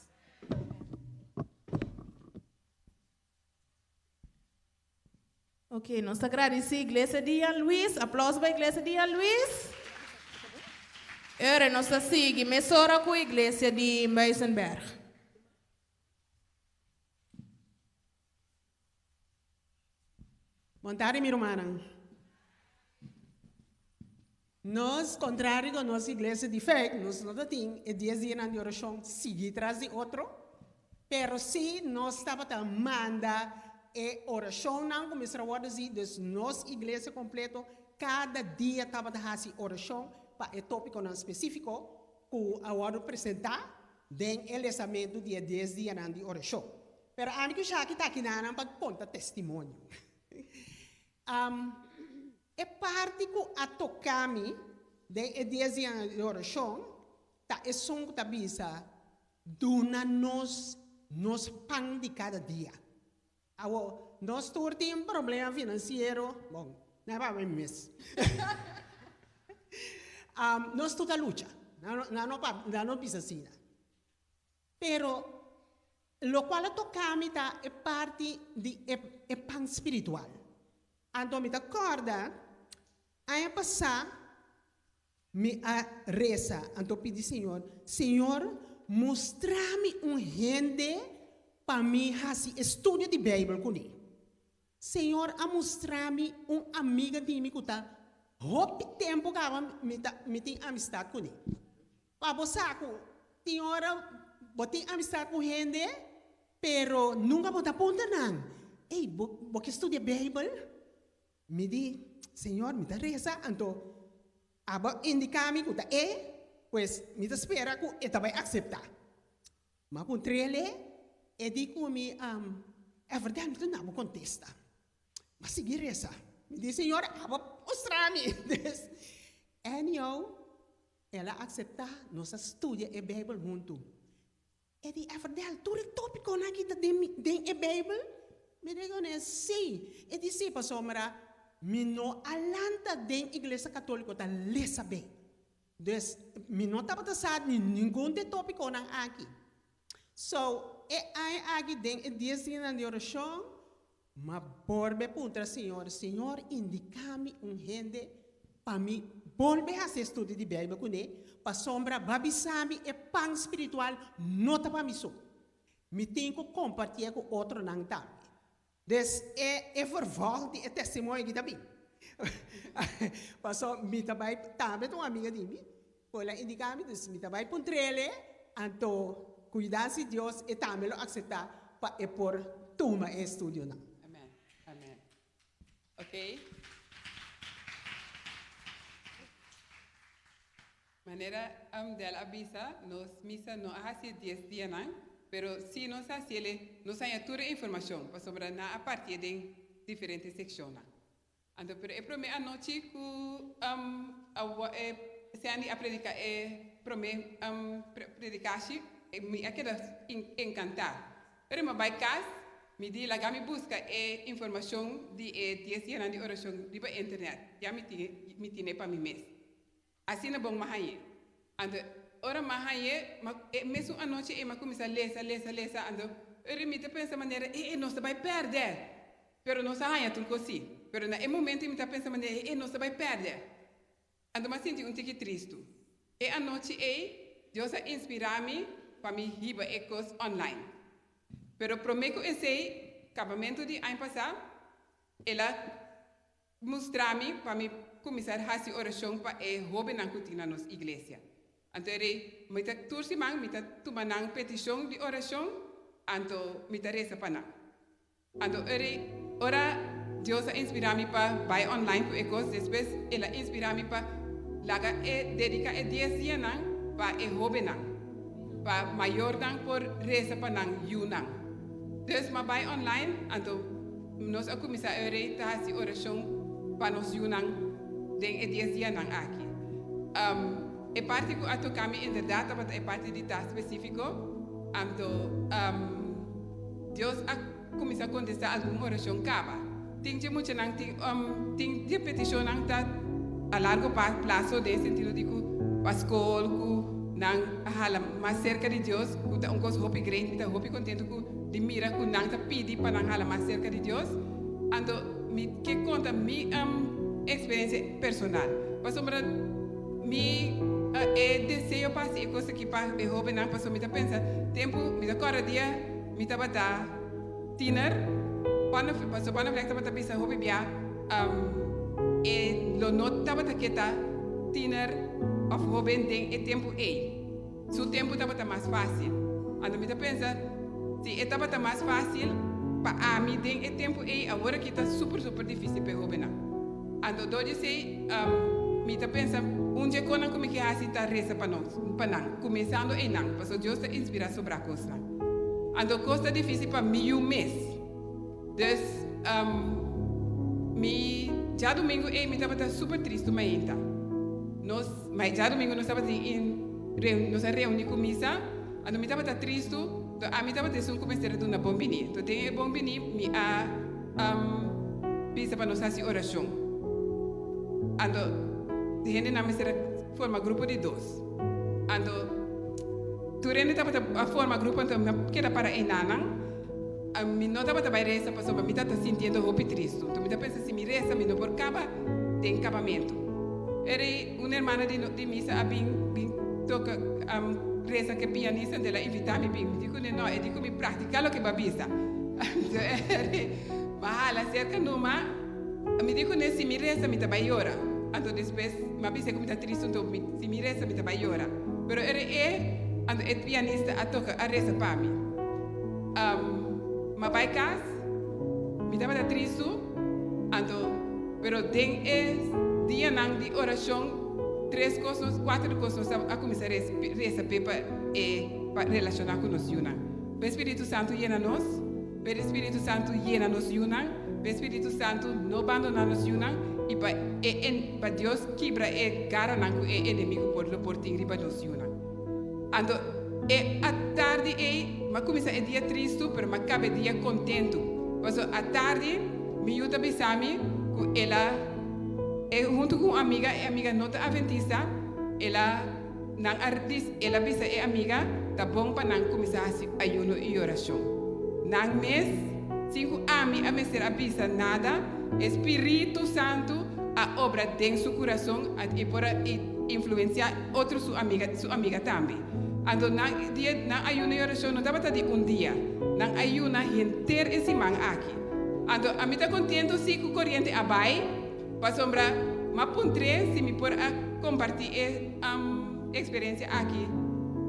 Ok, nos ta gradisí Iglesia di Jan Luis. Aplauso pa Iglesia di Jan Luis. Ora nos ta sigui mesora ku Iglesia di Muizenberg. Bon tardi mi rumannan. Nos, kontrario ku nos iglesia di fe, nos no ta tin e dies dianan di orashon sigui tras di otro, pero si nos tabata manda e orashonnan ku mester a wòrdu hasi, dus nos iglesia kompleto kada dia tabata hasi orashon pa e topikonan spesífiko ku a wòrdu presentá den e lesamentu di e dies dianan di orashon. Pero ami ku Shaki ta akinanan pa konta testimonio. E parti ku a toka mi den e dies dianan di orashon ta esun ku ta bisa, Duna nos nos pan di kada dia. Awor, nos tur tin problema finansiero, bon, no e pa mi mes. Nos tur ta lucha, nan no bisa asina. Pero lokual a toka mi ta e parti di e pan spiritual. Anto mi ta kòrda aña pasá mi a resa anto pidi Señor, Señor mustra mi un hende pa mi hasi estudio di Beibel kuné. Señor a mustra mi un amiga di mi ku ta hopi tempu kaba mi ta mi tin amistat kuné. Pa bo sa ku tin ora bo tin amistat ku hende pero nunka bo ta puntra nan, Ey, bo bo ke studia Beibel? Mi di, Señor, mi ta resa, anto abo indiká mi ku ta e, pues mi ta spera ku e ta bai akseptá. Ma puntr'el e di ku mi, Everdel, mi ta duna bo kontesta. M'a sigui resa. Mi di, Señor, abo mustra mi. Dus, anyhow, el a akseptá, nos a studia e Beibel huntu. E di, Everdel, tur e tópikonan aki ta den den e Beibel? Mi di kuné, Sí. E di, Sí, pasobra mi no a lanta den Iglesia Katóliko ta lesa Beibel. Dus, mi no tabata sa di ningun di e tópikonan aki. So, e aña aki den e dies dianan di orashon, m'a bolbe puntra Señor, Señor, indiká mi un hende pa mi bolbe hasi e studio di Beibel kuné, pasobra bo a bisa mi e pan spiritual no ta pa mi so. Mi tin ku kompartié ku otronan tambe. Dus e e vervolg di e testimonio aki ta bin. Paso mi ta bai tambe ta un amiga di mi ku el a indiká mi, dus mi ta bai puntr'el anto ku yudansa di Dios e tambe lo akseptá pa e por tuma e estudionan. Amen, amen. Ok. Manera Del a bisa, nos misa no a hasi e dies dianan. Pero si nos hasiele, nos haña tur e informashon, pasobra nan a partié den diferente sekshonnan. Anto pero e promé anochi ku e Sandy a prediká e promé predikashi, mi a keda enkantá. Pero mi a bai kas, mi di laga mi buska e informashon di e dies dianan di orashon riba internet, ya mi tin mi tine pa mi mes. Asina bon m'a hañ'é. Anto ora m'a hañ'é, m'a e mesun anochi ei m'a kuminsá lesa, lesa, lesa. Anto ora mi ta pensa manera, e e nos ta bai pèrdè! Pero nos a haña tur kos sí. Pero na e momento ei mi ta pensa manera, e e nos ta bai pèrdè! Anto m'a sinti un tiki tristu. E anochi ei Dios a inspirá mi pa mi hiba e kos online. Pero promé ku esei, kabamentu di aña pasá, el a Mustra mi pa mi kuminsá hasi orashon pa e hóbennan ku tin na nos iglesia. Anto e rei, mi ta tur siman mi ta tuma nan petishon di orashon, anto mi ta resa pa nan. Anto e rei, ora Dios a inspirá mi pa bai online ku e kos, despues el a inspirá mi pa laga e dediká e dies dianan pa e hóbennan, pa mayornan por resa pa nan yunan. Dus m'a bai online, anto nos a kuminsá e rei ta hasi orashon pa nos yunan den e dies dianan aki. E parti ku a toka mi inderdat tabata e parti di ta spesífiko, anto Dios a kuminsá kontestá algun orashon kaba. Tin dje muchanan tin tin dje petishonnan ta a largo plaso den e sentido di ku pa skol ku nan a hala mas serka di Dios ku ta un kos hopi great mi ta hopi kontentu ku di mira ku nan ta pidi pa nan hala mas serka di Dios. Anto mi ke konta mi eksperensia personal pasobra mi e deseo pa hasi e kos aki pa e hóbennan pasobra mi ta pensa tempu mi ta kòrda dia mi tabata tiner pasobra Panneflek tabata bisa hopi bia e lo no tabata ke ta tiner òf hóben den e tempu ei. Su tempu tabata mas fásil. Anto mi ta pensa, si e tabata mas fásil pa ami den e tempu ei, awor aki ta super super difísil pa e hóbennan. Anto dor di esei, mi ta pensa, un dje konan ku mi ke hasi ta resa pa nos, pa nan, kuminsando einan, pasobra Dios ta inspirá sobrá kosnan. Anto kos ta difísil pa mi yu mes. Dus, mi djadumingu ei mi tabata super tristu mainta. Nos, ma e djadumingu nos tabatin in, nos a reuni ku misa, anto mi tabata tristu, anto ami tabata esun ku mester a duna bon bini. Anto den e bon bini mi a bisa pa nos hasi orashon. Anto hendenan mester a forma grupo di dos. Anto tur hende tabata a forma grupo, anto mi a keda para einanan. Mi no tabata bai resa pasobra mi tabata sintiendo hopi tristu. Enton mi ta pensa si mi resa mi no por kaba den kabamentu. Eri un hermana di di misa a bin bin toka resa ke pianista enton el a invita mi bin. Mi di kune no, e di ku mi praktika loke bo a bisa. Enton eri mi a hala serka numa, mi di kune si mi resa mi ta bai yora. Anto despues mi a bisa ku mi ta tristu enton mi si mi resa mi ta bai yora. Pero eri e anto e pianista a toka a resa pa mi. M'a bai kas, mi tabata tristu, anto, pero den e dianan di orashon, tres kos nos, kuater kos nos a kuminsá resa p'e pa e pa relashoná ku nos yunan. P'e Spiritu Santu yena nos, p'e Spiritu Santu yena nos yunan, p'e Spiritu Santu no bandoná nos yunan i pa e pa Dios kibra e garanan ku e enemigu por lo por tin riba nos yunan. Anto e atardi ei m'a kuminsá e dia tristu, pero m'a kaba e dia kontentu. Pasobra atardi mi yu ta bisa mi ku el a, e huntu ku un amiga, e amiga no ta aventista, el a, nan a dis, el a bisa e amiga ta bon pa nan kuminsá hasi ayuno i orashon. Nan mes, sin ku ami a mester a bisa nada, e Spiritu Santu a obra den su kurason i por a influensiá otro su amiga su amiga tambe. Anto nan dia nan ayuno i orashon no tabata di un dia, nan ayuna henter e siman aki. Anto ami ta kontento si ku koriente a bai, pasobra m'a puntr'é si mi por a kompartí e eksperensia aki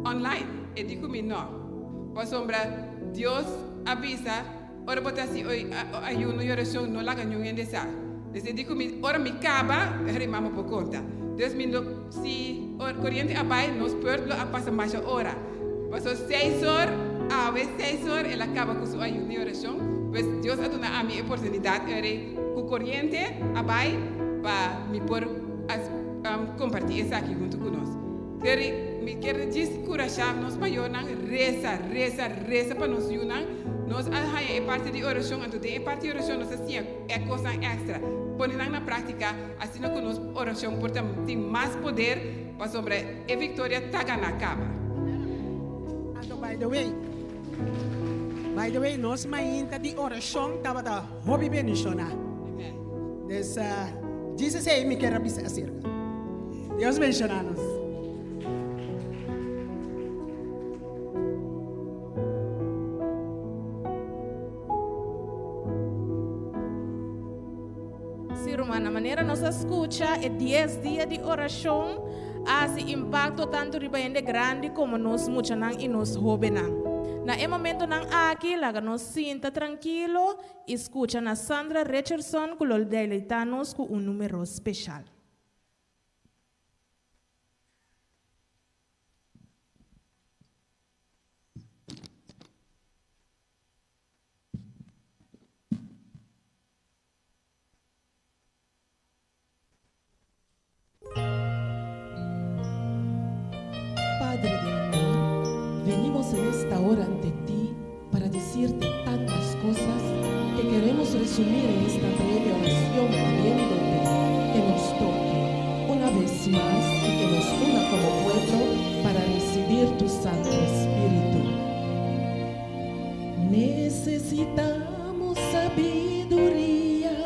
online. E di ku mi no, pasobra Dios a bisa Ora bo ta hasi ayuno i orashon, no laga niun hende sa. Des e di ku mi, ora mi kaba, e mama por konta. Des mi no, si koriente a bai, nos pùrt lo a pasa masha ora. Paso seis or, Awe 6 or el a kaba ku su ayuno i orashon. Pues Dios a duna ami e oportunidat ora ku koriente a bai pa mi por kompartí esaki huntu ku nos. Pero mi kier djis kurashá nos mayornan resa, resa, resa pa nos yunan. Nos a haña e parti di orashon, anto den e parti di orashon nos a siña e kosnan èkstra. Pone nan na práktika asina ku nos orashon por ta tin mas poder pasobra e viktoria ta ganá kaba. Anto by the way, by the way, nos mainta di orashon tabata hopi bendishoná. Dus djis esei mi kier a bisa aserka. Dios bendishoná nos. Sí, rumannan, manera nos a skucha e dies dia di orashon a hasi impakto tantu riba hende grandi komo nos muchanan i nos hóbennan. Na e momentonan aki, laga nos sinta trankilo i skucha na Sandra Richardson ku lo deleitá nos ku un número speshal. Padre de amor, venimos en esta hora ante ti para decirte tantas cosas que queremos resumir en esta breve oración pidiéndote que nos toque una vez más y que nos una como pueblo para recibir tu Santo Espíritu. Necesitamos sabiduría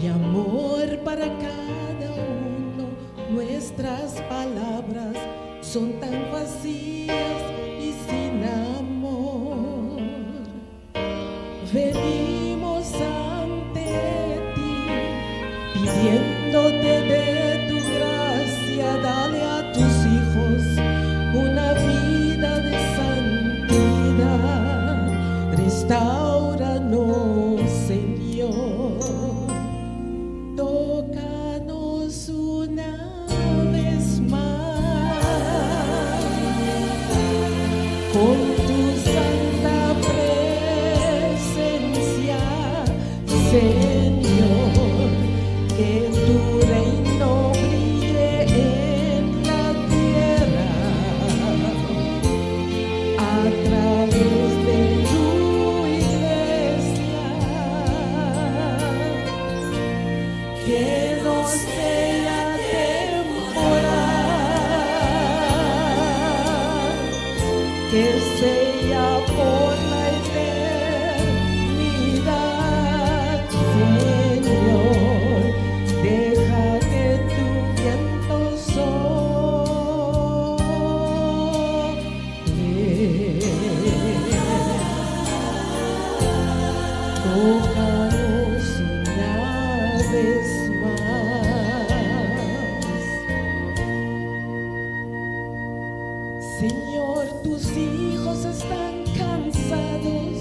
y amor para cada uno. Nuestras palabras son tan vacías y sin amor. Venimos ante ti pidiéndote de tu gracia, dale a tus hijos una vida de santidad. Restauranos, Señor. Tócanos una vez más con tu santa presencia, Señor, que tu reino brille en la tierra a través de tu iglesia. Que no sea temporal, que sea por la eternidad, Señor. Deja que tu viento sople. Tócanos una vez más. Señor, tus hijos están cansados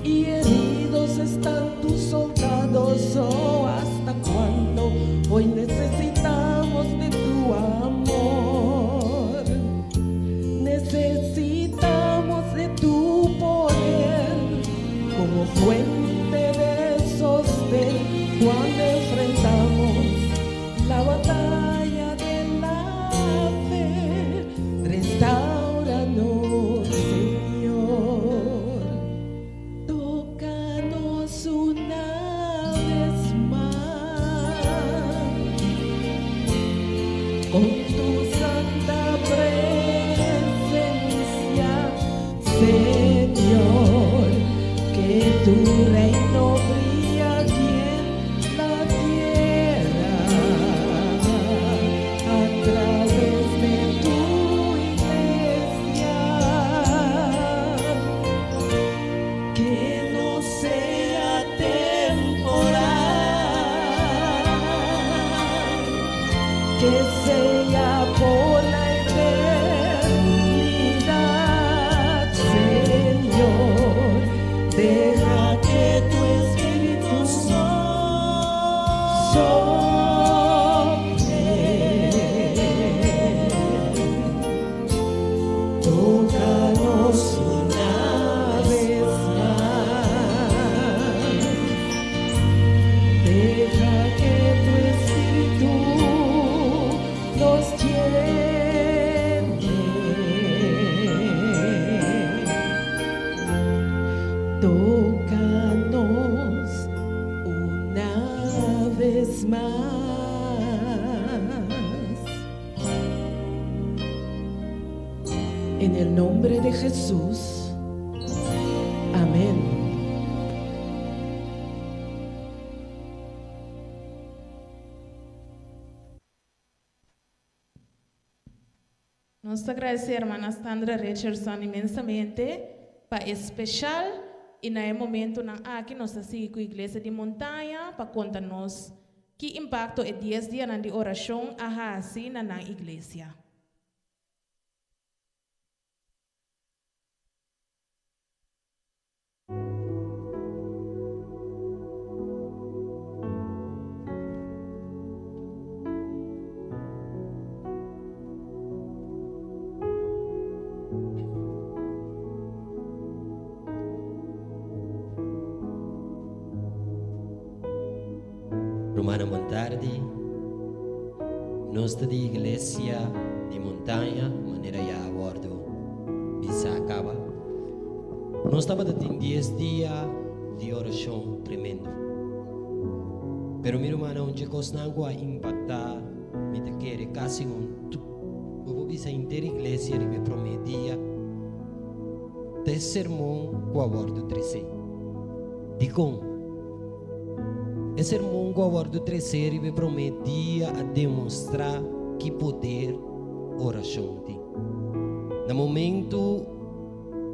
y heridos están tus soldados. Oh, ¿hasta cuándo? Hoy necesitamos de tu amor. Necesitamos de tu poder como fuente de sostén cuando enfrentamos la batalla de la fe. Restauranos, Señor. Tócanos una vez más con tu santa presencia, Señor, que tu reino brille aquí en la tierra a través de tu iglesia. Que no sea temporal, que sea por la eternidad, Señor. Deja que tu espíritu sople. Tócanos una vez más. En el nombre de Jesús. Amén. Nos ta agradesé hermana Sandra Richardson inmensamente pa e special y na e momentonan aki nos ta sigui cu Iglesia di Montaña pa conta nos ki impacto e dies dianan di oracion a haci na nan iglesia. Rumannan bon tardi. Nos ta di Iglesia di Montaña, manera ya a wordo bisa caba. Nos tabata tin dies dia di orashon tremendo. Pero mi rumannan, un dje kosnan ku a impaktá mi ta kere kasi un bo por bisa henter iglesia riba e promé dia ta e sermon ku a wòrdu tresé. Dikon? E sermon ku a wòrdu tresé riba e promé dia a demostrá ki poder orashon tin. Na momentu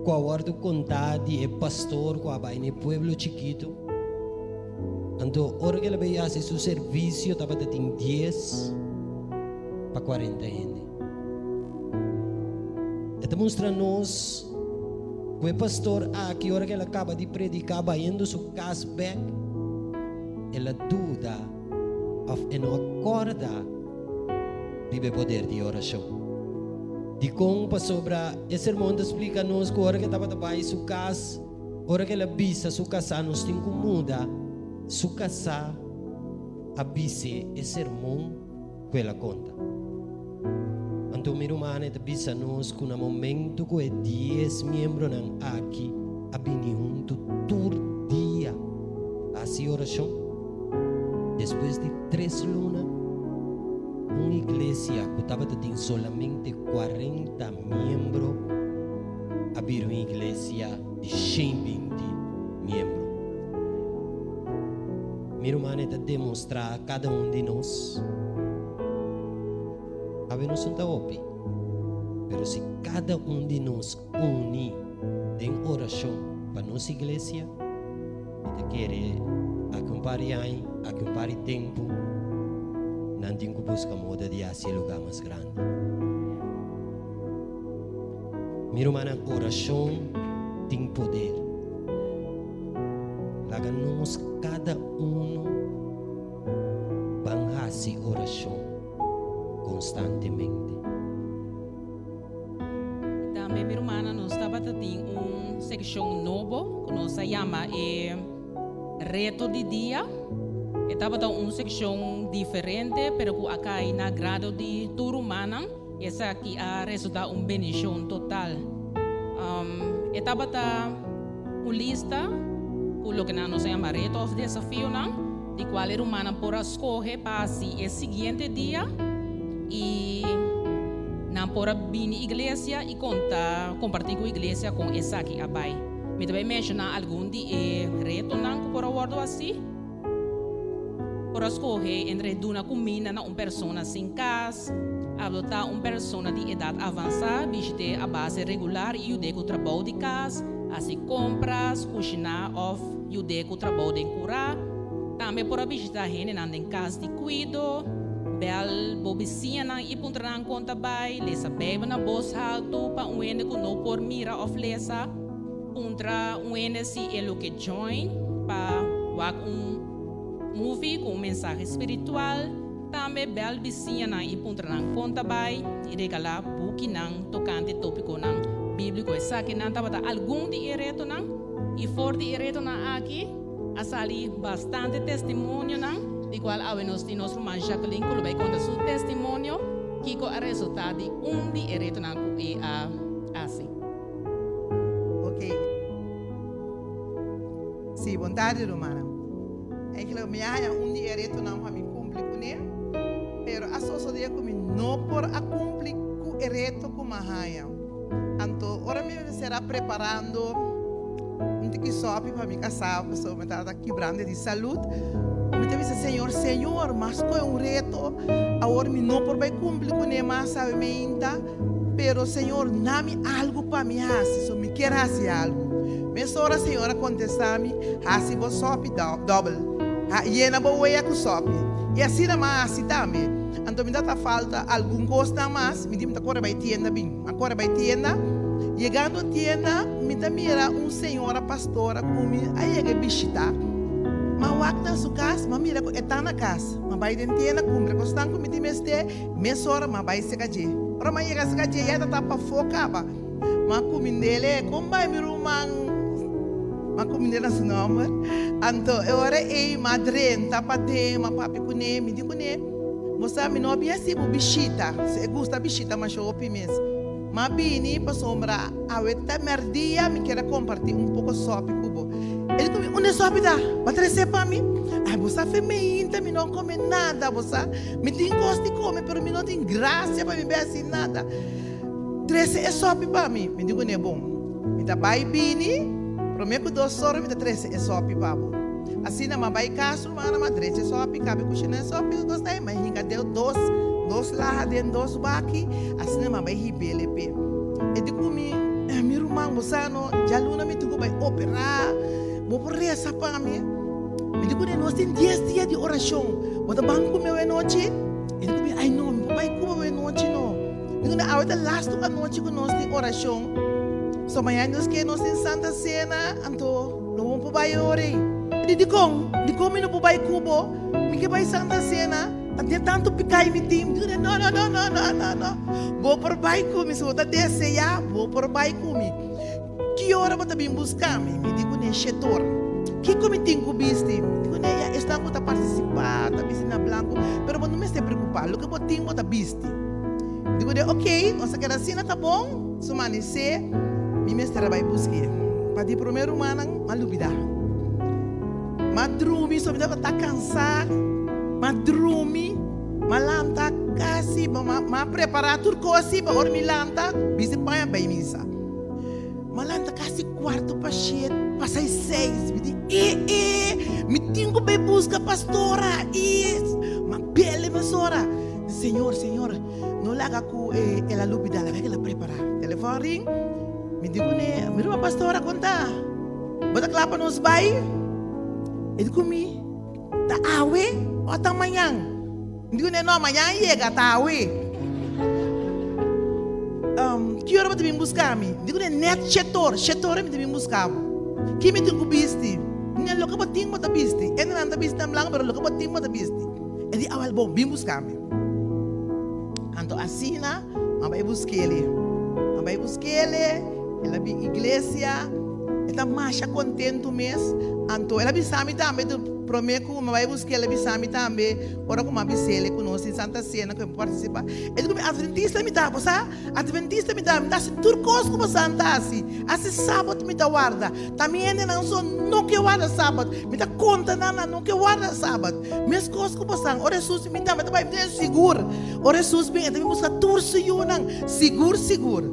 ku a wòrdu kontá di e pastor ku a bai na e pueblo chikitu. Anto ora ku el a bai hasi su servisio tabata tin dies pa kuarenta hende. E ta mustra nos ku e pastor aki ora ku el a kaba di prediká bayendo su kas bèk, el a duda òf e no a kòrda riba e poder di orashon. Dikon? Pasobra e sermon ta splika nos ku ora ku e tabata bai su kas, ora ku el a bisa su kasá nos tin ku muda, su kasá a bis'é e sermon ku el a konta. Anto mi ruman e ta bisa nos ku na momentu ku e dies miembronan aki a bini huntu tur dia hasi orashon, Despues di tres luna, un iglesia ku tabata tin solamente kuarenta miembro a bira un iglesia di shen binti miembro. Mi ruman e ta demostrá kada un di nos, awe nos no ta hopi, pero si kada un di nos uni den orashon pa nos iglesia, Mi ta kere aki un par di aña, aki un par di tempu, nan tin ku buska moda di hasi e lugá mas grandi. Mi rumannan, orashon tin poder. Laga nos kada unu ban hasi orashon konstantemente. I tambe mi rumannan nos tabata tin un sekshon nobo ku nos a yama e Reto di Dia. E tabata un sekshon diferente pero ku a kai na grado di tur rumannan. Esaki a resultá un bendishon total. E tabata un lista ku loke nan nos a yama reto òf desafionan di kual e rumannan por a skohe pa hasi e siguiente dia i nan por a bini iglesia i konta kompartí ku iglesia kon esaki a bai. Mi ta bai menshoná algun di e retonan ku por a wòrdu hasí. Por a skohe entre duna kuminda na un persona sin kas, adoptá un persona di edat avansá, bishit'é a base regular i yud'é ku trabou di kas, hasi kompras, kushiná òf yud'é ku trabou den kurá. Tambe por a bishitá hendenan den kas di kuido, bèl bo bisiñanan i puntra nan kon ta bai, lesa Beibel na bos haltu pa un hende ku no por mira òf lesa. Puntra un hende si e lo ke join pa wak un movie ku un mensahe spiritual. Tambe bèl bisiñanan i puntra nan kon ta bai i regalá bukinan tokante tópikonan bíbliko. Esakinan tabata algun di e retonan i for di e retonan aki a sali bastante testimonionan di kual awe nos tin nos ruman Jacqueline ku lo bai konta su testimonio kiko a resultá di un di e retonan ku e a hasi. Ok. Sí, bon tardi rumannan. Eigenlijk mi a haña un di e retonan pa mi. kuné, pero a sosodé ku mi no por a kumpli ku e reto ku mi a haña. Anto ora mi mester a preparando un tiki sòpi pa mi kasá, pasobra mi tabata kibrando di salud, mi ta bisa Señor, Señor, mas koe un reto, awor mi no por bai kumpli kuné mas awe meinta, pero Señor, na mi algu pa mi hasi, so mi kier hasi algu. Mesora Señor a kontestá mi, Hasi bo sòpi dòbel, yena bo wea ku sòpi. I asina mi a hasi tambe. Anto mi ta falta algun kosnan mas, mi di mi ta kore bai tienda bin. Mi a kore bai tienda, yegando tienda mi ta mira un señora pastora ku mi a yega bishita. Mi a wak na su kas, mi a mira ku e ta na kas. Mi a bai den tienda kumpra kosnan ku mi tin mester, mesora mi a bai seka dje. Ora mi a yega seka dje ya e ta ta pafó kaba. Mi a kumind'el, Kon bai mi ruman? Mi a kumind'el na su nòmber. Anto e ora ei mi a drenta paden, mi a papia kuné, mi di kuné, Bo sa mi no a bin hasi bo bishita. Si e gusta bishita masha hopi mes. Mi a bini pasobra awe ta mèrdia mi kier a kompartí un poko sòpi ku bo. E di ku mi, Unda e sòpi ta? Bo a tres'é pa mi? Ai, bo sa fe meinta mi no a kome nada, bo sa. Mi tin kos di kome pero mi no tin grasia pa mi bai hasi nada. Trese e sòpi pa mi. Mi di kuné, Bon, mi ta bai bini, promé ku dos ora mi ta trese e sòpi pa bo. Asina mi a bai kas, rumannan, mi a drecha e sòpi, kabe kushiná e sòpi ku kos ei, mi a hinka den dos, dos laha den dos baki, asina mi a bai hib'el e p'e. E di ku mi, Mi ruman, bo sa no, djaluna mi tin ku bai operá, bo por resa pa mi? Mi di kuné, Nos tin dies dia di orashon, bo ta ban ku mi awe nochi? E di ku mi, Ai no, mi por bai ku bo awe nochi no. Mi ku awe ta lastu anochi ku nos tin orashon. So mañana nos ke nos tin Santa Sena, anto no bo por bai ora ei. Mi di, Dikon? Dikon mi no por bai ku bo? Mi ke bai Santa Sena. Ta tin tantu piká i mi tin. Mi di, No, no, no, no, no, no, no. Bo por bai ku mi. Si bo ta deseá, bo por bai ku mi. Ki ora bo ta bin buska mi? Mi di kuné, Shete ora. Kiko mi tin ku bisti? Mi di kuné, Ya, esnan ku ta partisipá ta bisti na blanku, pero bo no mester preokupá. Loke bo tin, bo ta bisti. Mi di kuné, Okey, nos a keda asina, ta bon. Su manisé, mi mester a bai busk'é. Pa di promé rumannan, m'a lubidá. M'a drumi, so mi tabata kansá. M'a drumi, m'a lanta kasi, m'a prepará tur kos así pa ora mi lanta, bisti paña bai misa. M'a lanta kasi kuarto pa shet, pasa e seis. Mi di, E, e, mi tin ku bai buska pastora. E, m'a bel e mesora. Señor, Señor, no laga ku el a lubidá, laga ku el a prepará. Telefòn ring, mi di kuné, Mi ruman pastora, kon ta? Bo ta kla pa nos bai? E di ku mi, Ta awe o ta mañan? Mi di kuné, No, mañan yega, ta awe. Ki ora bo ta bin buska mi? Mi di kuné, Nèt shetor, shetor mi ta bin buska bo. Ki mi tin ku bisti? Mi di, Loke bo tin bo ta bisti. E nan ta bisti nan blanku, pero loke bo tin bo ta bisti. E di, Awel bon, bin buska mi. Anto asina mi a bai busk'el. Mi a bai busk'el, el a bin iglesia, e ta masha kontentu mes. Anto el a bisa mi tambe, promé ku mi a bai busk'el, el a bisa mi tambe, ora ku mi a bis'el ku nos tin Santa Sena ku e por partisipá. E di ku mi, Adventista mi ta, bo sa? Adventista mi ta, mi ta hasi tur kos ku bo sa mi ta hasi. Hasi sabat mi ta warda. Ta mi hendenan so no ke warda sabat. Mi ta konta nan, nan no ke warda sabat. Meskos ku bo sa, ora Hesus bin, mi tambe ta bai bin sigur. Ora Hesus bin, e ta bin buska tur su yunan, sigur sigur.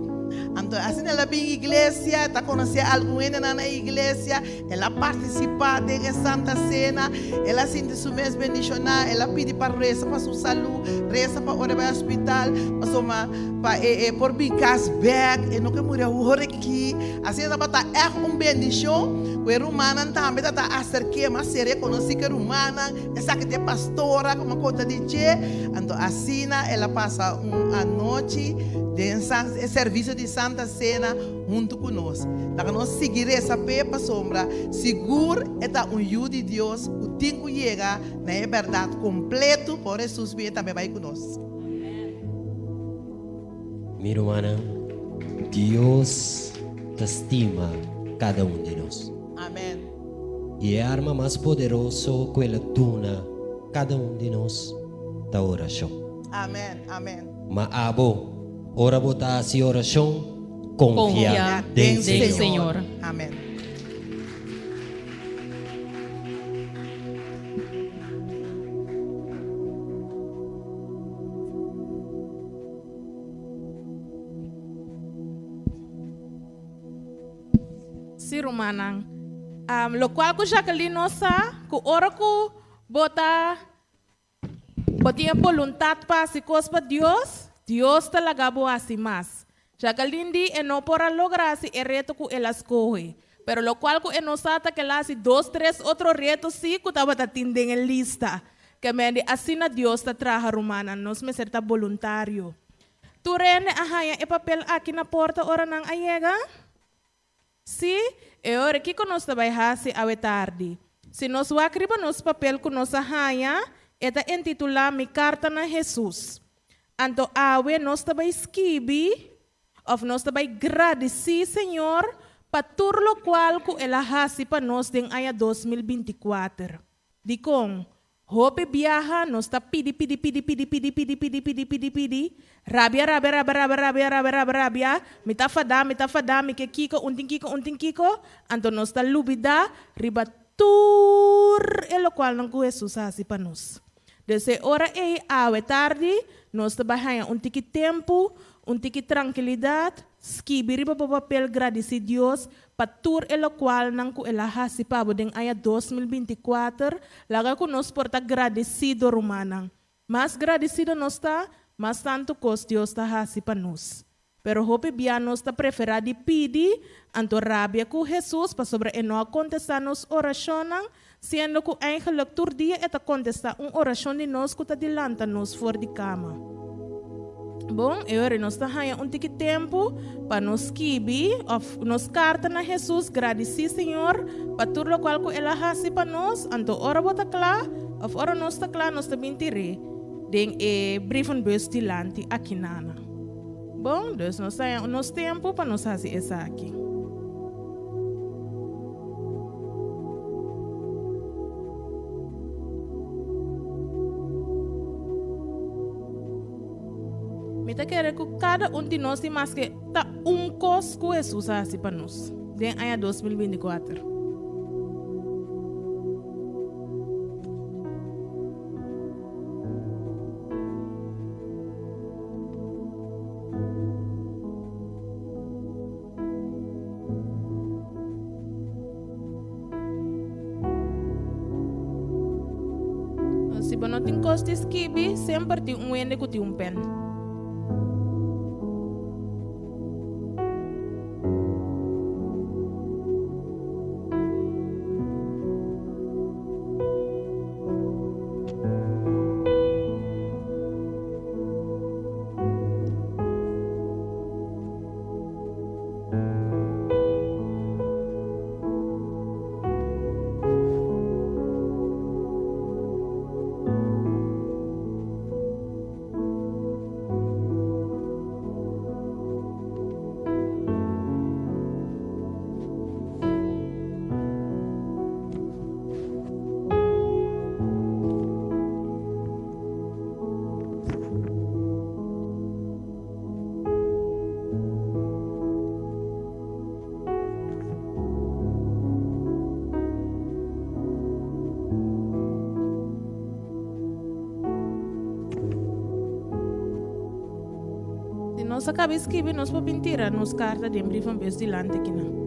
Anto asina el a bin iglesia, e ta konosé algun hendenan na iglesia, el a partisipá den e Santa Sena, el a sinti su mes bendishoná, el a pidi pa resa pa su salú, resa pa ora e bai hospital, pasobra pa e e por bin kas bèk, e no ke muri awor aki. Asina tabata ègt un bendishon ku e rumannan tambe ta ta aserk'é mas serio, e konosí ku e rumannan, esaki ta e pastora ku mi a konta di dje. Anto asina el a pasa un anochi den e servisio di Santa Sena huntu ku nos. Laga nos sigui resa p'e pasobra sigur e ta un yu di Dios ku tin ku yega na e bèrdat kompletu pa ora Hesus bini tambe bai ku nos. Mi rumannan, Dios ta stima kada un di nos. Amen. I e arma mas poderoso ku el a duna kada un di nos ta orashon. Amen, amen. Ma abo, ora bo ta hasi orashon, konfia den Señor. Amen. Si rumannan. Lokual ku Jacqueline no sa, ku ora ku bo ta bo tin e boluntat pa hasi kos pa Dios, Dios ta laga bo hasi mas. Jacqueline di e no por a logra hasi e reto ku el a skohe, pero lokual ku e no sa ta ku el a hasi dos tres otro reto si ku tabata tin den e lista. Ke men di asina Dios ta traha rumannan, nos mester ta boluntario. Tur hende a haña e papel aki na porta ora nan a yega? Sí, e ora kiko nos ta bai hasi awe tardi? Si nos wak riba nos papel ku nos a haña, e ta entitulá Mi Karta na Hesus. Anto awe nos ta bai skibi òf nos ta bai gradisí Señor pa tur lokual ku El a hasi pa nos den aña 2024. Dikon? Hopi biaha nos ta pidi pidi pidi pidi pidi pidi pidi pidi pidi pidi, rabia rabia rabia rabia rabia rabia rabia rabia, mi ta fadá mi ta fadá mi ke kiko un tin kiko un tin kiko, anto nos ta lubidá riba tur e lokualnan ku Hesus a hasi pa nos. Dus e ora ei awe tardi nos ta bai haña un tiki tempu, un tiki trankilidat, skibi riba bo papel gradisí Dios Pa tur e lokualnan ku el a hasi pa bo den aña 2024, laga ku nos por ta gradesido, rumannan. Mas gradesido nos ta, mas tantu kos Dios ta hasi pa nos. Pero hopi bia nos ta preferá di pidi, anto rabia ku Hesus pasobra e no a kontestá nos orashonnan, siendo ku eigenlik tur dia e ta kontestá un orashon di nos ku ta di lanta nos for di kama. Bon, e ora nos ta haña un tiki tempu pa nos skibi òf nos karta na Hesus, gradisí Señor pa tur lokual ku El a hasi pa nos. Anto ora bo ta kla òf ora nos ta kla, nos ta bin tir'é den e brievenbus dilanti akinana. Bon, dus nos ta haña nos tempu pa nos hasi esaki. Mi ta kere ku kada un di nos tin maske ta un kos ku Hesus a hasi pa nos den aña 2024. Si bo no tin kos di skibi, semper tin un hende ku tin un pen. Si nos a kaba skibi, nos por bin tira nos karta den brievenbus dilanti kinan.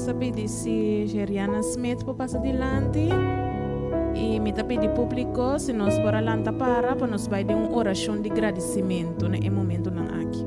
Nos ta pidi si Geriana Smith por pasa dilanti y mi ta pidi publico si nos por a lanta para pa nos bai den un oracion di gradicimento na e momentonan aki.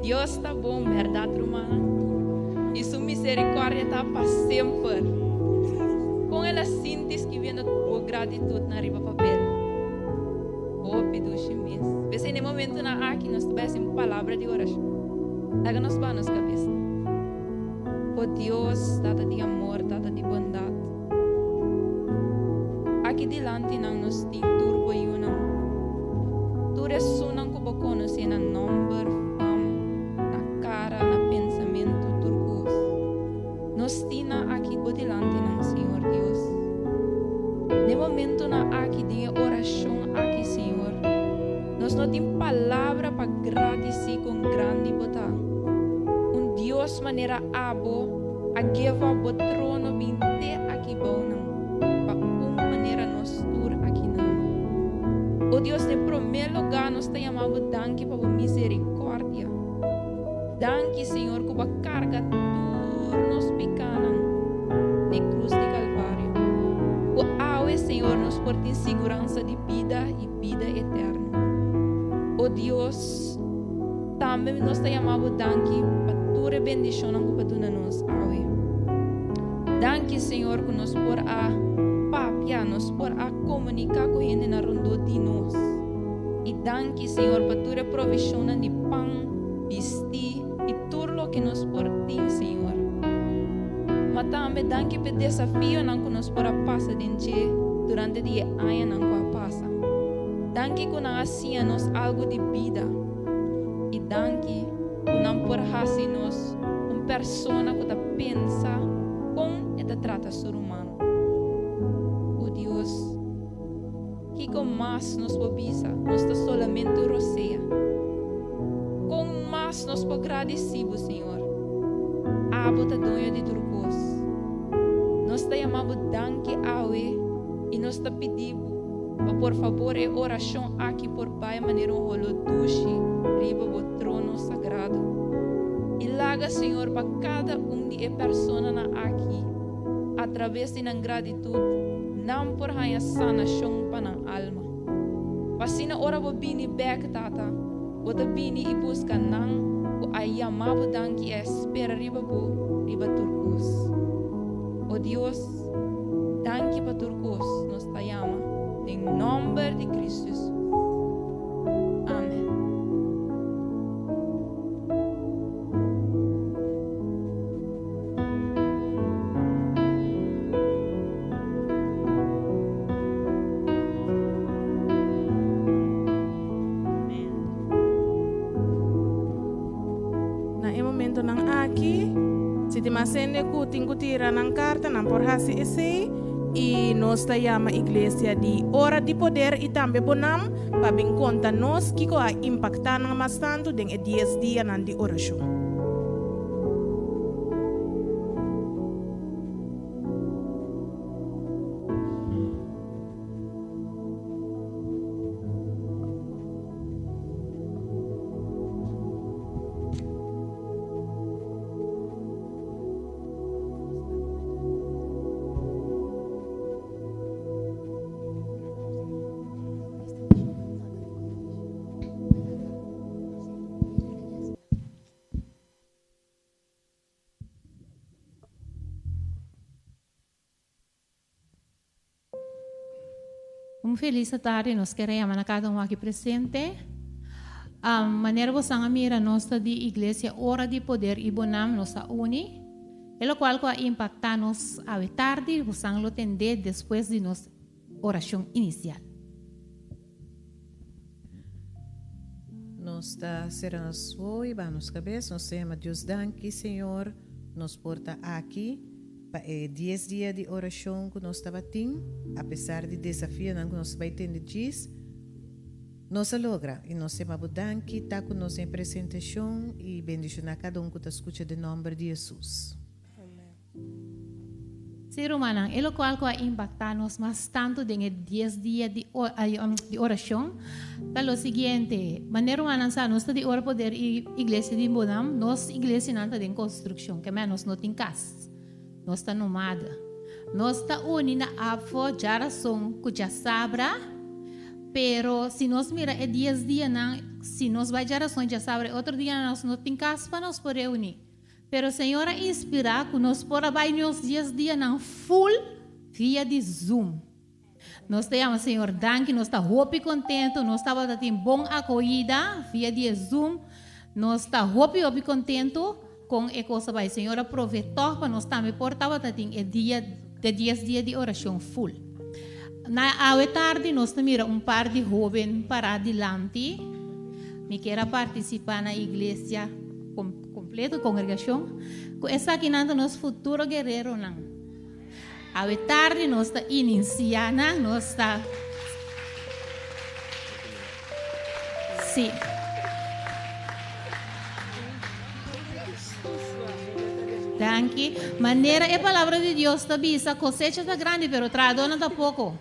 Dios ta bon, berdad rumannan? Y su misericordia ta pa semper. Con el a sinti skibiendo bo gratitud na riba papel? Hopi dushi mes. P'esei na e momentonan aki nos ta bai haci un palabra di oracion. Laga nos baha nos cabeza. O Dios, Tata di amor, Tata di bondad, aki dilanti nan nos tin tur bo yunan, tur esunnan ku bo konosé na nòmber, fam, na kara, na pensamentu, tur kos. Nos tin nan aki bo dilanti nan, Señor Dios. Den momentunan aki, den e orashon aki, Señor, nos no tin palabra pa gradisí kon grandi bo ta. Un Dios manera abo A give up bo trono bin te aki bounan pa un manera nos tur akinan. O Dios den prome lugá nos ta yama bo danki pa bo misericordia. Danki Señor ku bo a karga tur nos pikanan n'e krus di Kalvario. Ku awe Señor nos por tin siguransa di bida i bida eterno. O Dios. Tambe nos ta yama bo danki pa tur e bendishonnan ku bo a duna nos awe. Danki, Señor, ku nos por a papia, nos por a komuniká ku hendenan rondó di nos. I danki, Señor, pa tur e provishonnan di pan, bistí i tur loke nos por tin, Señor. Ma tambe danki pa e desafionan ku nos por a pasa den dje durante di e añanan ku a pasa. Danki ku nan a siña nos algu di bida i danki ku nan por hasi nos un persona ku ta pensa kon e ta trata su ruman. O Dios, kiko mas nos por bisa? Nos ta solamente un rosea. Kon mas nos por gradisí bo, Señor? Abo ta doño di tur kos. Nos ta yama bo danki awe i nos ta pidi bo Pa por fabor e orashon aki por bai manera un holó dushi riba bo trono sagrado. I laga, Señor, pa kada un di e personanan aki, atraves di nan gratitut, nan por haña sanashon pa nan alma. Pa asina ora bo bini bèk, Tata, bo ta bini i buska nan ku a yama bo danki i a spera riba bo riba tur kos. O Dios, Danki pa tur kos nos ta yama den nomber di Cristo Jesus. Amen. Na e momentonan aki, si tin mas hende ku tin ku tira nan karta, nan por hasi esei, i nos ta yama Iglesia di Ora di Poder i tambe Bonam pa bin konta nos kiko a impaktá nan mas tantu den e dies dianan di orashon. Un felis tardi nos kere yama na kada un aki presente. Manera bosan a mira nos ta di Iglesia Ora di Poder i Bonam nos a uni. E lokual ku a impaktá nos awe tardi, bosan lo tendé despues di nos orashon inisial. Nos ta sera nos wowo y baha nos cabes, nos ta yama Dios danki, Señor, nos por ta aki pa e dies dia di oracion cu nos tabatin, apesar di desafionan cu nos ta bay tende djis, nos a logra y nos ta yama Bo danki, ta cu nos den e presentacion y bendiciona cada un cu ta scucha den nomber di Jesus. Sí, rumannan, e lokual ku a impaktá nos mas tantu den e dies dia di di orashon ta lo siguiente, Manera rumannan sa, nos ta di Ora Poder i Iglesia di Bonam, nos iglesianan ta den konstrukshon, kemey nos no tin kas, nos ta nomada. Nos ta uni na ABVO djarason ku djasabra, pero si nos mira e dies dianan, si nos bai djarason i djasabra e otro dianan nos no tin kas pa nos por reuní. Pero Señor a inspirá ku nos por a bai nos dies dianan full via di Zoom. Nos ta yama Señor danki, nos ta hopi kontentu, nos tabata tin bon akohida via di e Zoom. Nos ta hopi hopi kontentu kon e kos a bai. Señor a prove tòg pa nos tambe por tabata tin e dia de dies dia di orashon full. Na awe tardi nos ta mira un par di hóben pará dilanti. Mi kier a partisipá na iglesia. Completo congregacion cu esakinan ta nos futuro guerreronan. Awe tardi nos ta inicia nan, nos ta Sí. Danki. Manera e palabra di Dios ta bisa, cosecha ta grandi, pero trahadornan ta poco.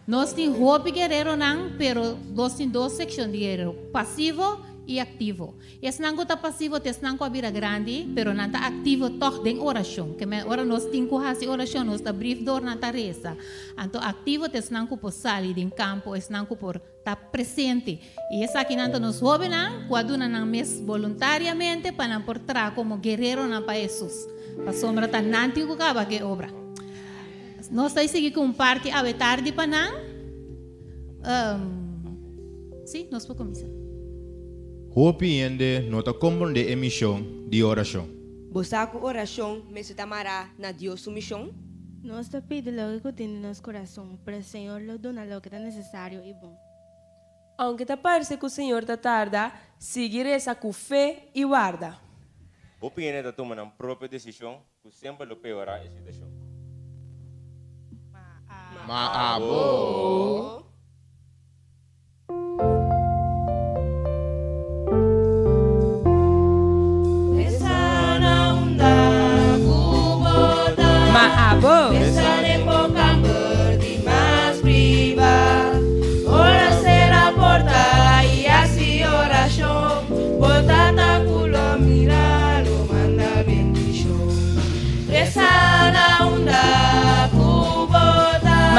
Nos tin hopi guerreronan, pero nos tin dos seccion di guerrero, pasivo y activo. Esnan ku ta pasivo ta esnan ku a bira grandi, pero nan ta aktivo tòg den orashon. Ke men ora nos tin ku hasi orashon, nos ta brief dor nan ta resa. Anto aktivo ta esnan ku por sali den kampo, esnan ku por ta presente. I esakinan ta nos hóbennan ku a duna nan mes boluntariamente pa nan por traha komo guereronan pa Hesus. Pasobra ta nan tin ku kaba ku e obra. Nos ta sigui ku un parti awe tardi pa nan. Sí, nos por kuminsá. Hopi hende no ta komprondé e mishon di orashon. Bo sa ku orashon mester ta mará na Dios su mishon? Nos ta pidi loke ku tin den nos kurason, pero Señor lo duna loke ta nesesario i bon. Aunke ta parse ku Señor ta tarda, sigui resa ku fe i warda. Hopi hende ta tuma nan propio desishon ku semper lo peorá e situashon. Ma abo. Ma abo.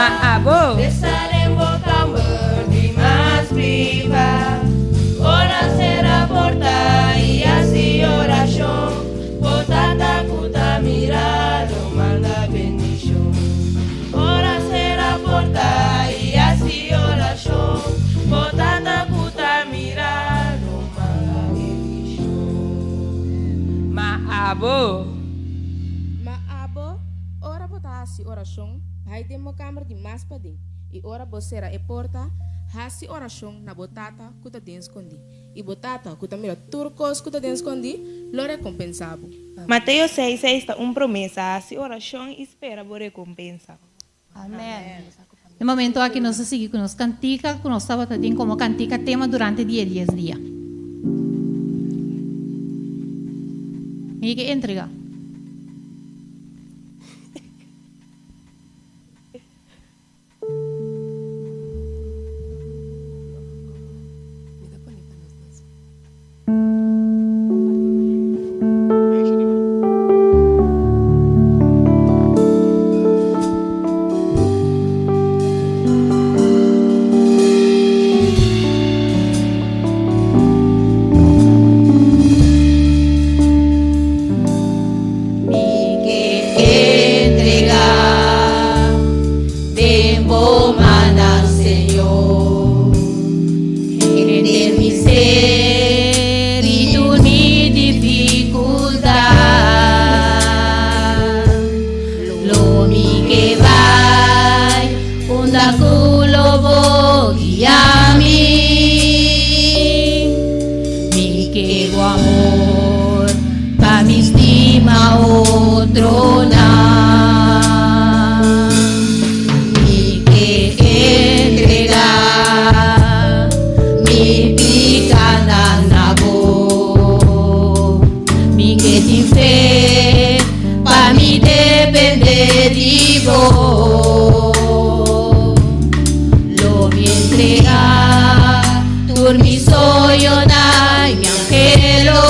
Ma abo. Ma abo. Ma abo, ora bo ta hasi orashon, bai den bo kamber di mas paden, i ora bo sera e porta, hasi orashon na bo Tata ku ta den skondí, i bo Tata ku ta mira tur kos ku ta den skondí lo rekompensá bo. Mateo seis seis ta un promesa, hasi orashon i spera bo rekompensa. Amen. E momento aki nos a sigui ku nos kantika ku nos tabata tin komo kantika tema durante di e dies dia. Mi ke entrega. ke tin fe pa mi depende di bo. Lo mi entrega tur mi soñonan i mi anhelo.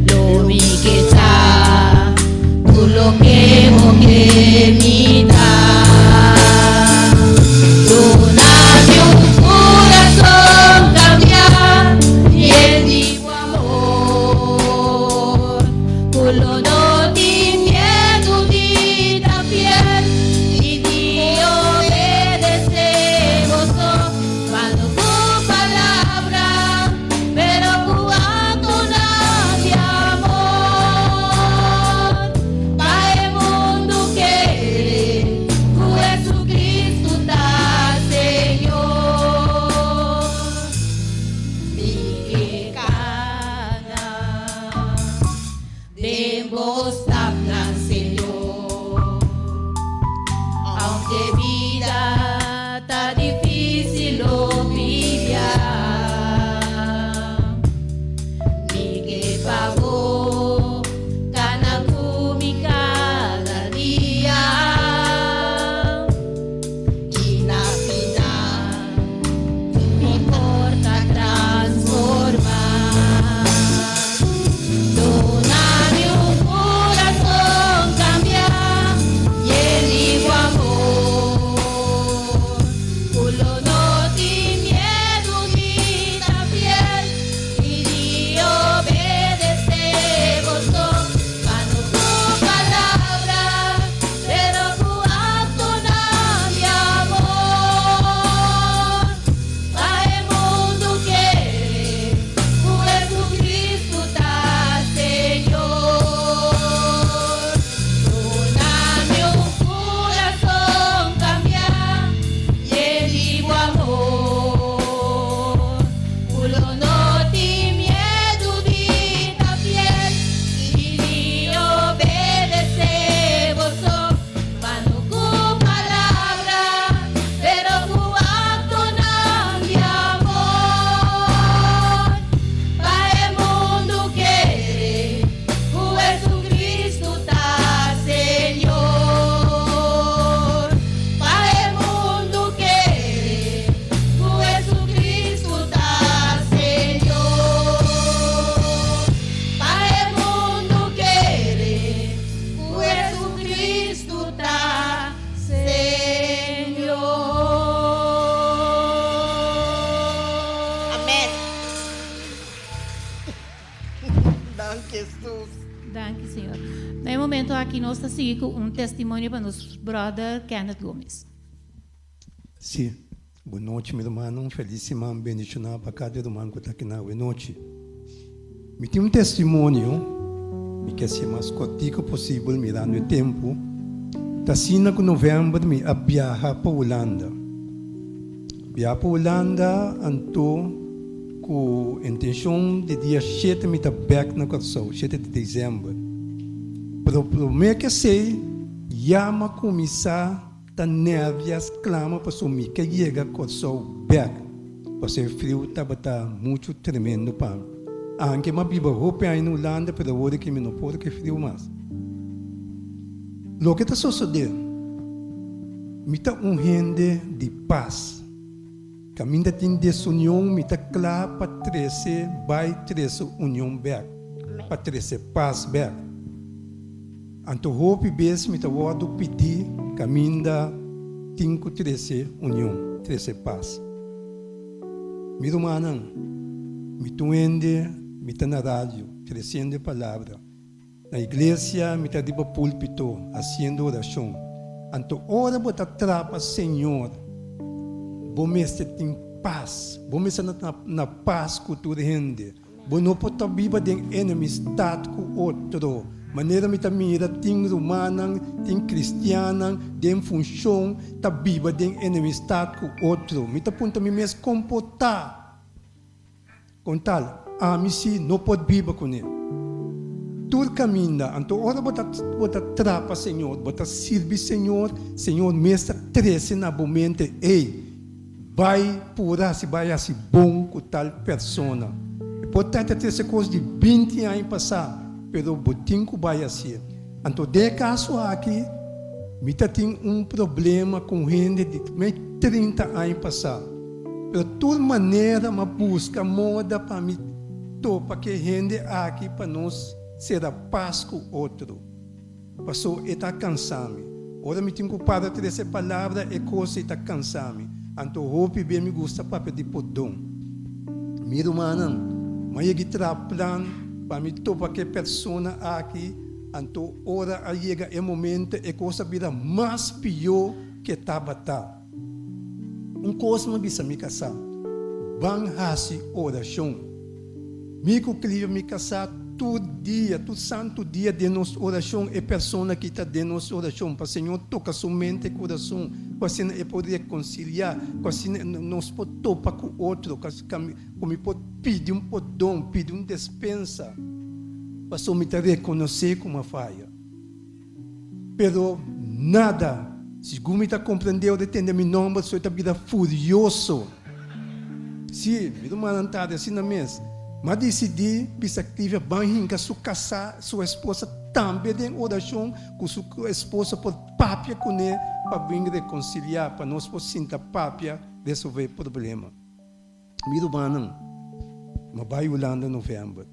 Lo mi ke ta tur loke bo ke mi ta. Duna mi un kurason kambiá yen di bo amor, ku lo no tin miedu di ta fiel i di obedesé bo so, pa no ku palabra, pero ku aktonan di amor, pa e mundu kere ku Jesucristo ta Señor. Mi ke kana den bo stapnan, Señor, aunke bida ta difísil hopi bia. Mi ke pa bo kana ku mi kada dia. I na final mi por ta transformá. Duna mi un kurason kambiá yen di bo amor, ku lo no tin miedu di ta fiel i di obedesé bo so, pa no ku palabra, pero ku aktonan di amor, pa e mundu kere ku Jesucristo ta Señor. Duna mi un kurason kambiá yen di bo amor, ku lo no tin miedu di ta fiel i di obedesé bo so, pa no ku palabra, pero ku aktonan di amor, pa e mundu kere ku Jesucristo ta Señor. Pa e mundu kere ku Jesucristo ta Señor. Pa e mundu kere ku Jesucristo ta Señor. Amèn. Danki, Jesus. Danki, Señor. Na e momento aki nos ta sigui ku un testimonio pa nos brother Kenneth Gomez. Sí. Bon nochi mi rumannan, un felis siman bendishoná pa kada ruman ku ta aki na awe nochi. Mi tin un testimonio, mi ke hasié mas kòrtiku posibel mirando e tempu. Ta asina ku novèmber mi a biaha pa Hulanda. Biaha pa Hulanda anto ku intenshon di dia shete mi ta bèk na Kòrsou, shete di desèmber. Pero promé ku esei ya mi a kuminsá ta nervia sklama pasobra mi ke yega Kòrsou bèk, pasobra e friu tabata muchu tremendo pa mi. Anke mi a biba hopi aña na Hulanda pero awor aki mi no por ku e friu mas. Loke ta sosodé, mi ta un hende di pas. Kaminda tin desunion mi ta kla pa trese bai trese union bèk, pa trese pas bèk. Anto hopi bes mi ta wòrdu pidí kaminda tin ku trese union, trese pas. Mi rumannan, mi ta un hende, mi ta na radio tresiendo e palabra. Na iglesia mi ta riba pulpito hasiendo orashon. Anto ora bo ta trapa Señor, bo mester tin pas. Bo mester na na pas ku tur hende. Bo no por ta biba den enemistat ku otro. Manera mi ta mira tin rumannan, tin kristiannan den funshon ta biba den enemistat ku otro. Mi ta puntra mi mes kon por ta. Kon tal, ami si no por biba kuné. Tur kaminda, anto ora bo ta bo ta trapa Señor, bo ta sirbi Señor, Señor mes ta trese na bo mente, ey, bai pura hasi bai hasi bon ku tal persona. Por ta ta trese kos di 20 aña pasá, pero bo tin ku bai hasié. Anto den e kaso aki, mi ta tin un problema ku un hende di mei 30 aña pasá. Pero tur manera m'a buska moda pa mi topa ku e hende aki pa nos sera pas ku otro. Paso e ta kansa mi. Ora mi tin ku para trese e palabra e kos ei ta kansa mi. Anto hopi be mi gusta papia di pordon. Mi rumannan, m'a yegi traha plan pa mi topa ku e persona aki, anto ora a yega e momento e kos a bira mas pió ku e tabata. Un kos m'a bisa mi kasá, ban hasi orashon. Mi ku Clio mi kasá tur dia, tur santu dia den nos orashon, e persona ki ta den nos orashon, pa Señor toka su mente i kurason, ku asina e por rekonsiliá, ku asina nos por topa ku otro, ku mi por pidi un pordon, pidi un despensa, pasobra mi ta rekonosé ku mi a faya. Pero nada, segun mi ta comprende ora e tende mi nomber so e ta bira furioso. Sí, mi rumannan ta di asina mes. M'a dicidi bisa Clivia ban hinca su casá, su esposa tambe den oracion cu su esposa por papia cune pa bin reconcilia, pa nos por sinta papia resolve e problema. Mi rumannan, m'a bai Hulanda november.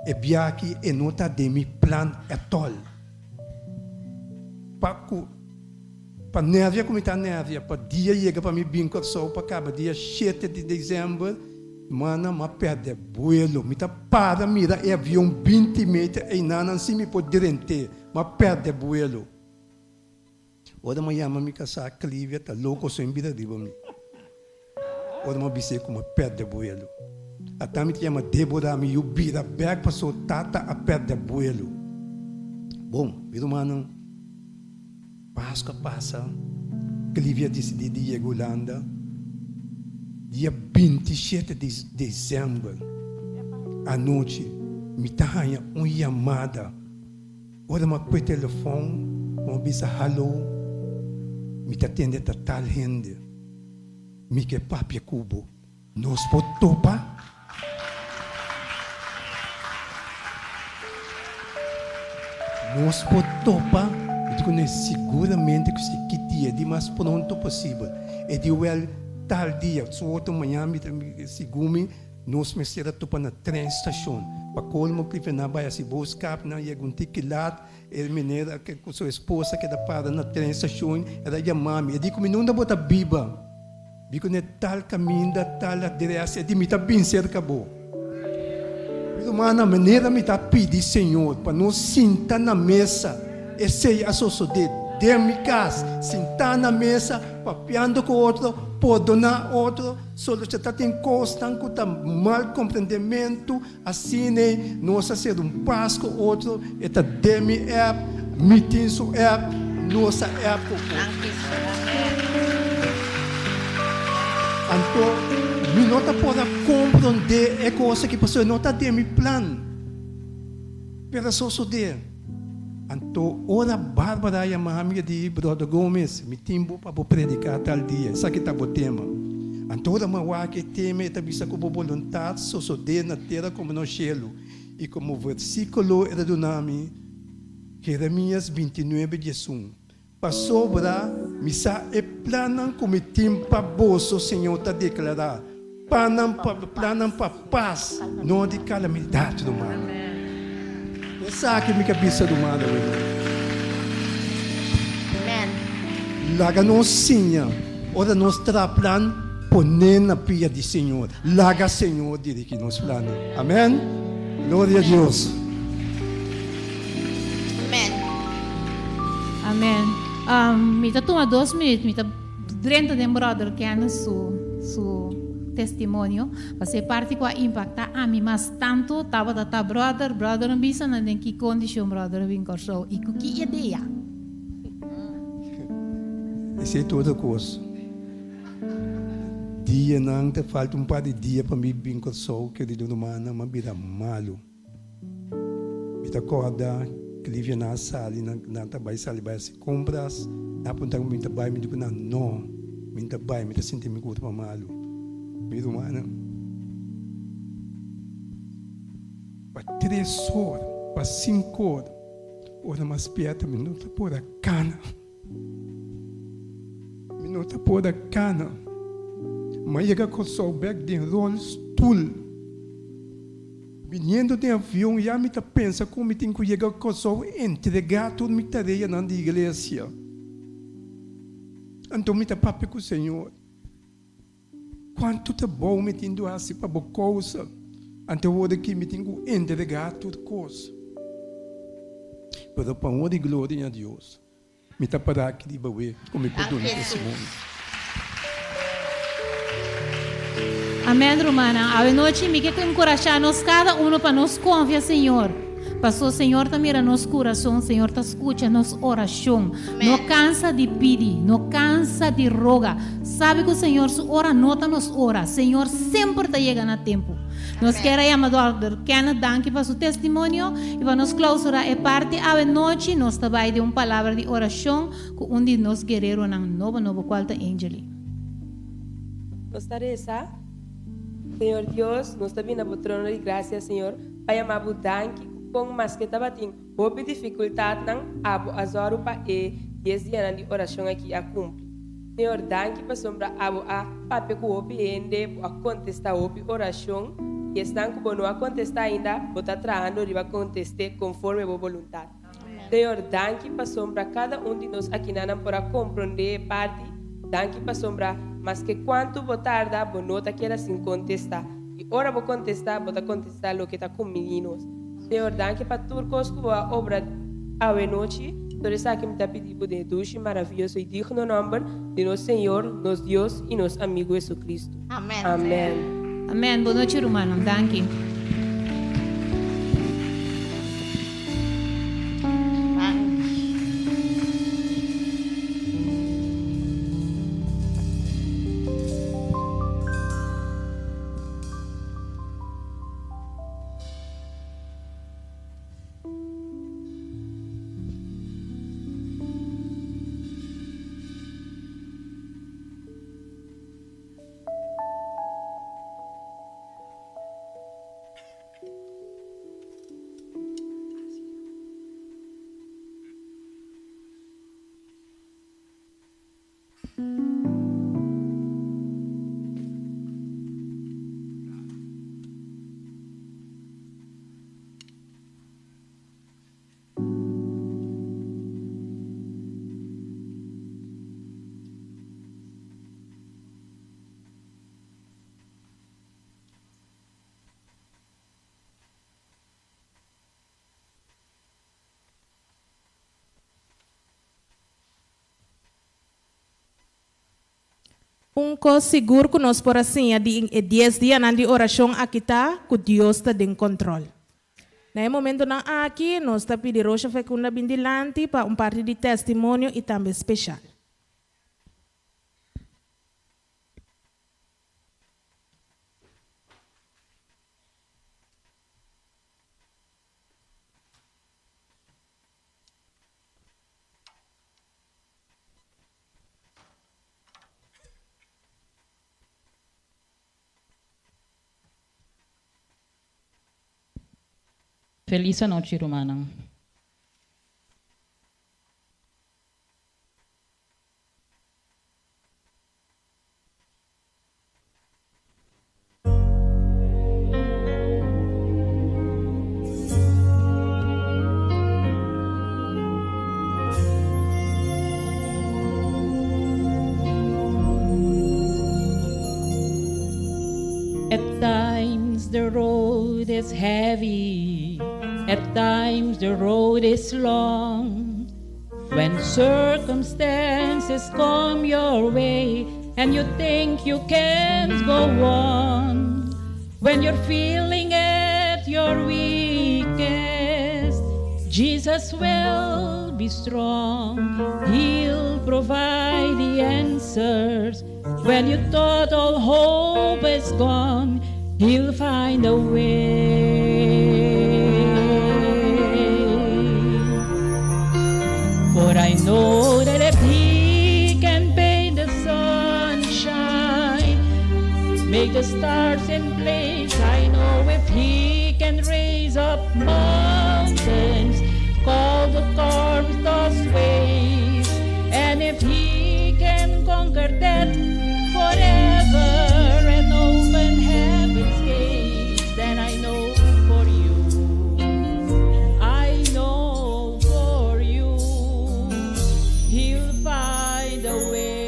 E biaha e no ta den mi plan at all. Pa ku pa nervia ku mi ta nervia pa dia yega pa mi bin Kòrsou pa kaba dia shete di desèmber, mana m'a pèrdè buelo. Mi ta para mira e avion 20 meter einan sin mi por drent'é. M'a pèrdè buelo. Ora m'a yama mi kasá Clivia ta loko so en bira riba mi. Ora m'a bis'é ku m'a pèrdè buelo. Ata mi ta yama Débora mi yu bira bèk paso tata a pèrdè buelo. Bon, mi rumannan, Paskua pasa, Clivia disidí di yega Hulanda dia 27 di desèmber anochi. Mi ta haña un yamada. Ora m'a kue telefòn, m'a bisa haló, mi ta tende ta tal hende. Mi ke papia ku bo. Nos por topa? Nos por topa? Mi di kuné, Siguramente ku si, ki dia? Di mas pronto posibel. E di, Wèl, tal dia. Su otro mañana mi ta sigun mi. Nos mester a topa na tren stashon. Pa kolmo Clive na bai hasi boskap nan yega un tiki lat, e meneer a ku su esposa keda para na tren stashon, el a yama mi, e di ku mi nunda bo ta biba? Mi ku ne tal kaminda, tal adres, e di mi ta bin serka bo. Mi rumannan, manera mi ta pidi Señor pa nos sinta na mesa, esei a sosodé den mi kas, sintá na mesa, papiando ku otro, pordoná otro, Solo cha ta tin kosnan ku ta mal komprendementu, asina nos a ser un pas ku otro, e ta den mi app, mi tin su app, nos a app ku otro. Anto mi no ta por a komprondé e kos aki pasobra e no ta den mi plan, pero a sosodé. Anto ora Barbara a yama mi a di, Brother Gomez, mi tin bo pa bo prediká tal dia, esaki ta bo tema. Anto ora mi a wak e tema e ta bisa ku bo boluntat sosodé na tera komo na shelu. I komo versíkulo e ta duna mi Jeremias 29, 11, Pasobra mi sa e plannan ku mi tin pa boso, Señor ta deklará, plannan pa plannan pa pas, no di kalamidat, rumannan. Esaki mi ka bisa, rumannan, wena. Laga nos siña, ora nos traha plan, pon'é na pia di Señor. Laga Señor dirigí nos plannan. Amèn. Gloria a Dios. Amen. Amen. Um, mi ta tuma dos minuut, mi ta drenta den brother Kenneth su, su testimonio. Pasobra e parti ku a impacta ami mas tanto tabata ta brother, brother no bisa nan den ki kondishon brother a bin Kòrsou i ku ki idea. Esei ta otro kos. Dianan ta falta un par di dia pa mi bin Kòrsou, kerido rumannan, mi a bira malu. Mi ta kòrda Clivia nan a sali, nan ta bai sali bai hasi kompras, nan a puntra mi ta bai, mi di ku nan no, mi no ta bai, mi ta sinti mi kurpa malu. Mi rumannan. Pa tres or, pa sinku or, ora m'a spièrta mi no ta por a kana. Mi no ta por a kana. M'a yega Kòrsou bèk den ròlstul. Biniendo den avion ya mi ta pensa kon mi tin ku yega Kòrsou entregá tur mi tareanan di iglesia. Anto mi ta papia ku Señor. Kuantu trabou mi tin di hasi pa bo kousa, anto awor aki mi tin ku entregá tur kos. Pero pa honra i gloria na Dios, mi ta pará aki riba wei ku mi por duna testimonio. Amèn rumannan, awe nochi mi ke enkurashá nos kada uno pa nos konfia Señor. Paso Señor ta mira nos kurason, Señor ta skucha nos orashon. No kansa di pidi, no kansa di roga. Sabi ku Señor su ora no ta nos ora. Señor semper ta yega na tempu. Nos kier a yama Dòkter Kenneth danki pa su testimonio i pa nos klausurá e parti awe nochi nos ta bai den un palabra di orashon ku un di nos guereronan nobo nobo kual ta Angely. Nos ta resa, Señor Dios, nos ta bini na bo trono di gracia, Señor, pa yama bo danki ku kon maske tabatin hopi difikultatnan, abo a zòru pa e dies dianan di orashon aki a kumpli. Señor, danki pasobra abo a papia ku hopi hende, bo a kontestá hopi orashon, i esnan ku bo no a kontestá ainda, bo ta trahando riba kontest'é konforme bo boluntat. Señor, danki pasobra kada un di nos akinanan por a komprondé e parti, danki pasobra maske kuantu bo tarda, bo no ta keda sin kontestá, i ora bo kontestá, bo ta kontestá loke ta kumbiní nos. Señor, danki pa tur kos ku bo a obra awenochi, tur esaki mi ta pidi bo den e dushi, maravioso i digno nòmber di nos Señor, nos Dios i nos amigu Jesucristo. Amen. Amen. Amen. Bon nochi rumannan. Danki. Un kos sigur ku nos por a siña di e dies dianan di orashon aki ta ku Dios ta den kòntròl. Na e momentonan aki nos ta pidi Rosha Fecunda bin dilanti pa un parti di testimonio i tambe speshal. Felis anochi rumannan. At times the road is heavy, at times the road is long. When circumstances come your way and you think you can't go on, when you're feeling at your weakest, Jesus will be strong. He'll provide the answers. When you thought all hope is gone, He'll find a way. For I know that if He can paint the sunshine, make the stars in place, I know if He can raise up mountains, call the storms tossed waves, and if he can conquer death forever and open heaven's gates, then I know for you, I know for you, he'll find a way.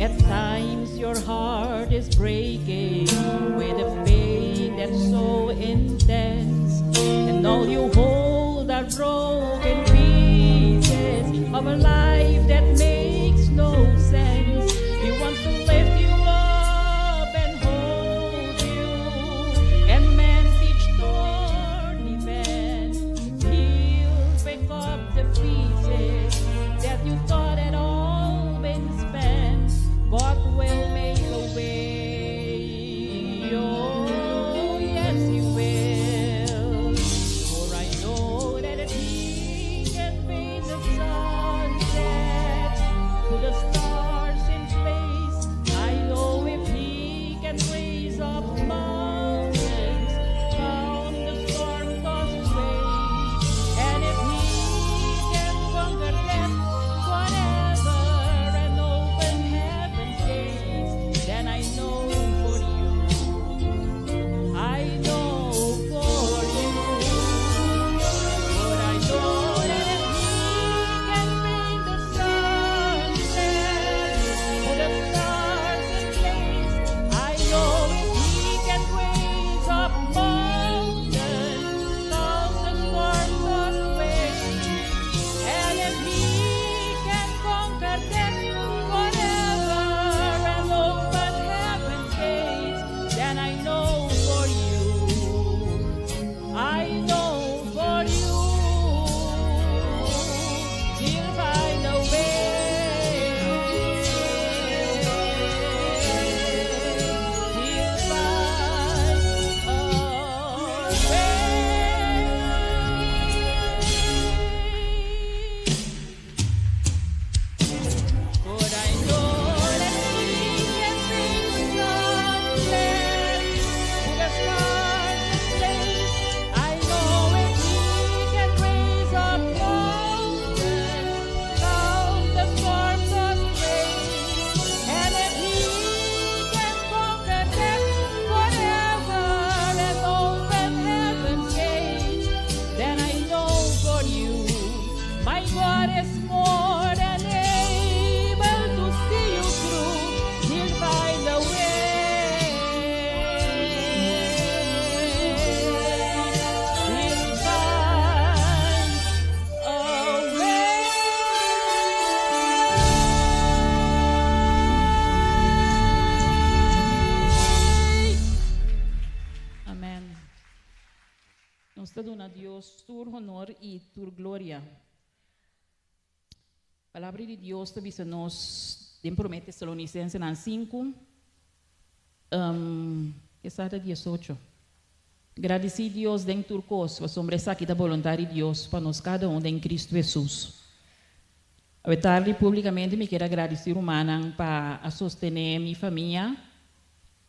At times your heart is breaking with a pain that's so intense, and all you hold are broken pieces of a life that makes no sense. He wants to lift you up and hold you, and mend each thorny bend. He'll pick up the pieces that you thought had all been spent. God will make a way. Oh, yes, He will. For I know that if He can paint the sunset, put the stars in place, I know if He can raise up mountains, calm the storm-tossed waves, and if He can conquer death forever and open heaven's gates, then I know for you, I know for you, for I know that if He can paint the sunset, put the stars in place, I know if He can raise up mountains, calm the storm-tossed waves, and if He can conquer death forever and open heaven's gates, then I know for you, I know for you, He'll find a way. He'll find a way. For I know that He can bring the sunset, put the stars in place. I know if He can raise up mountains, calm the storm-tossed waves, and if He can conquer death forever and open heaven's gates, then I know for you, my God is more than able to see you through. He'll find a way. He'll find a way. Amen. Nos ta duna Dios tur honor i tur gloria. Palabra di Dios ta bisa nos den Promé Tesalonisensenan 5, ku ta 18. Gradisí Dios den tur kos, pasobra esaki ta boluntat di Dios pa nos kada un den Kristu Hesus. Awe públikamente mi ke gradisí rumannan pa sostené mi famia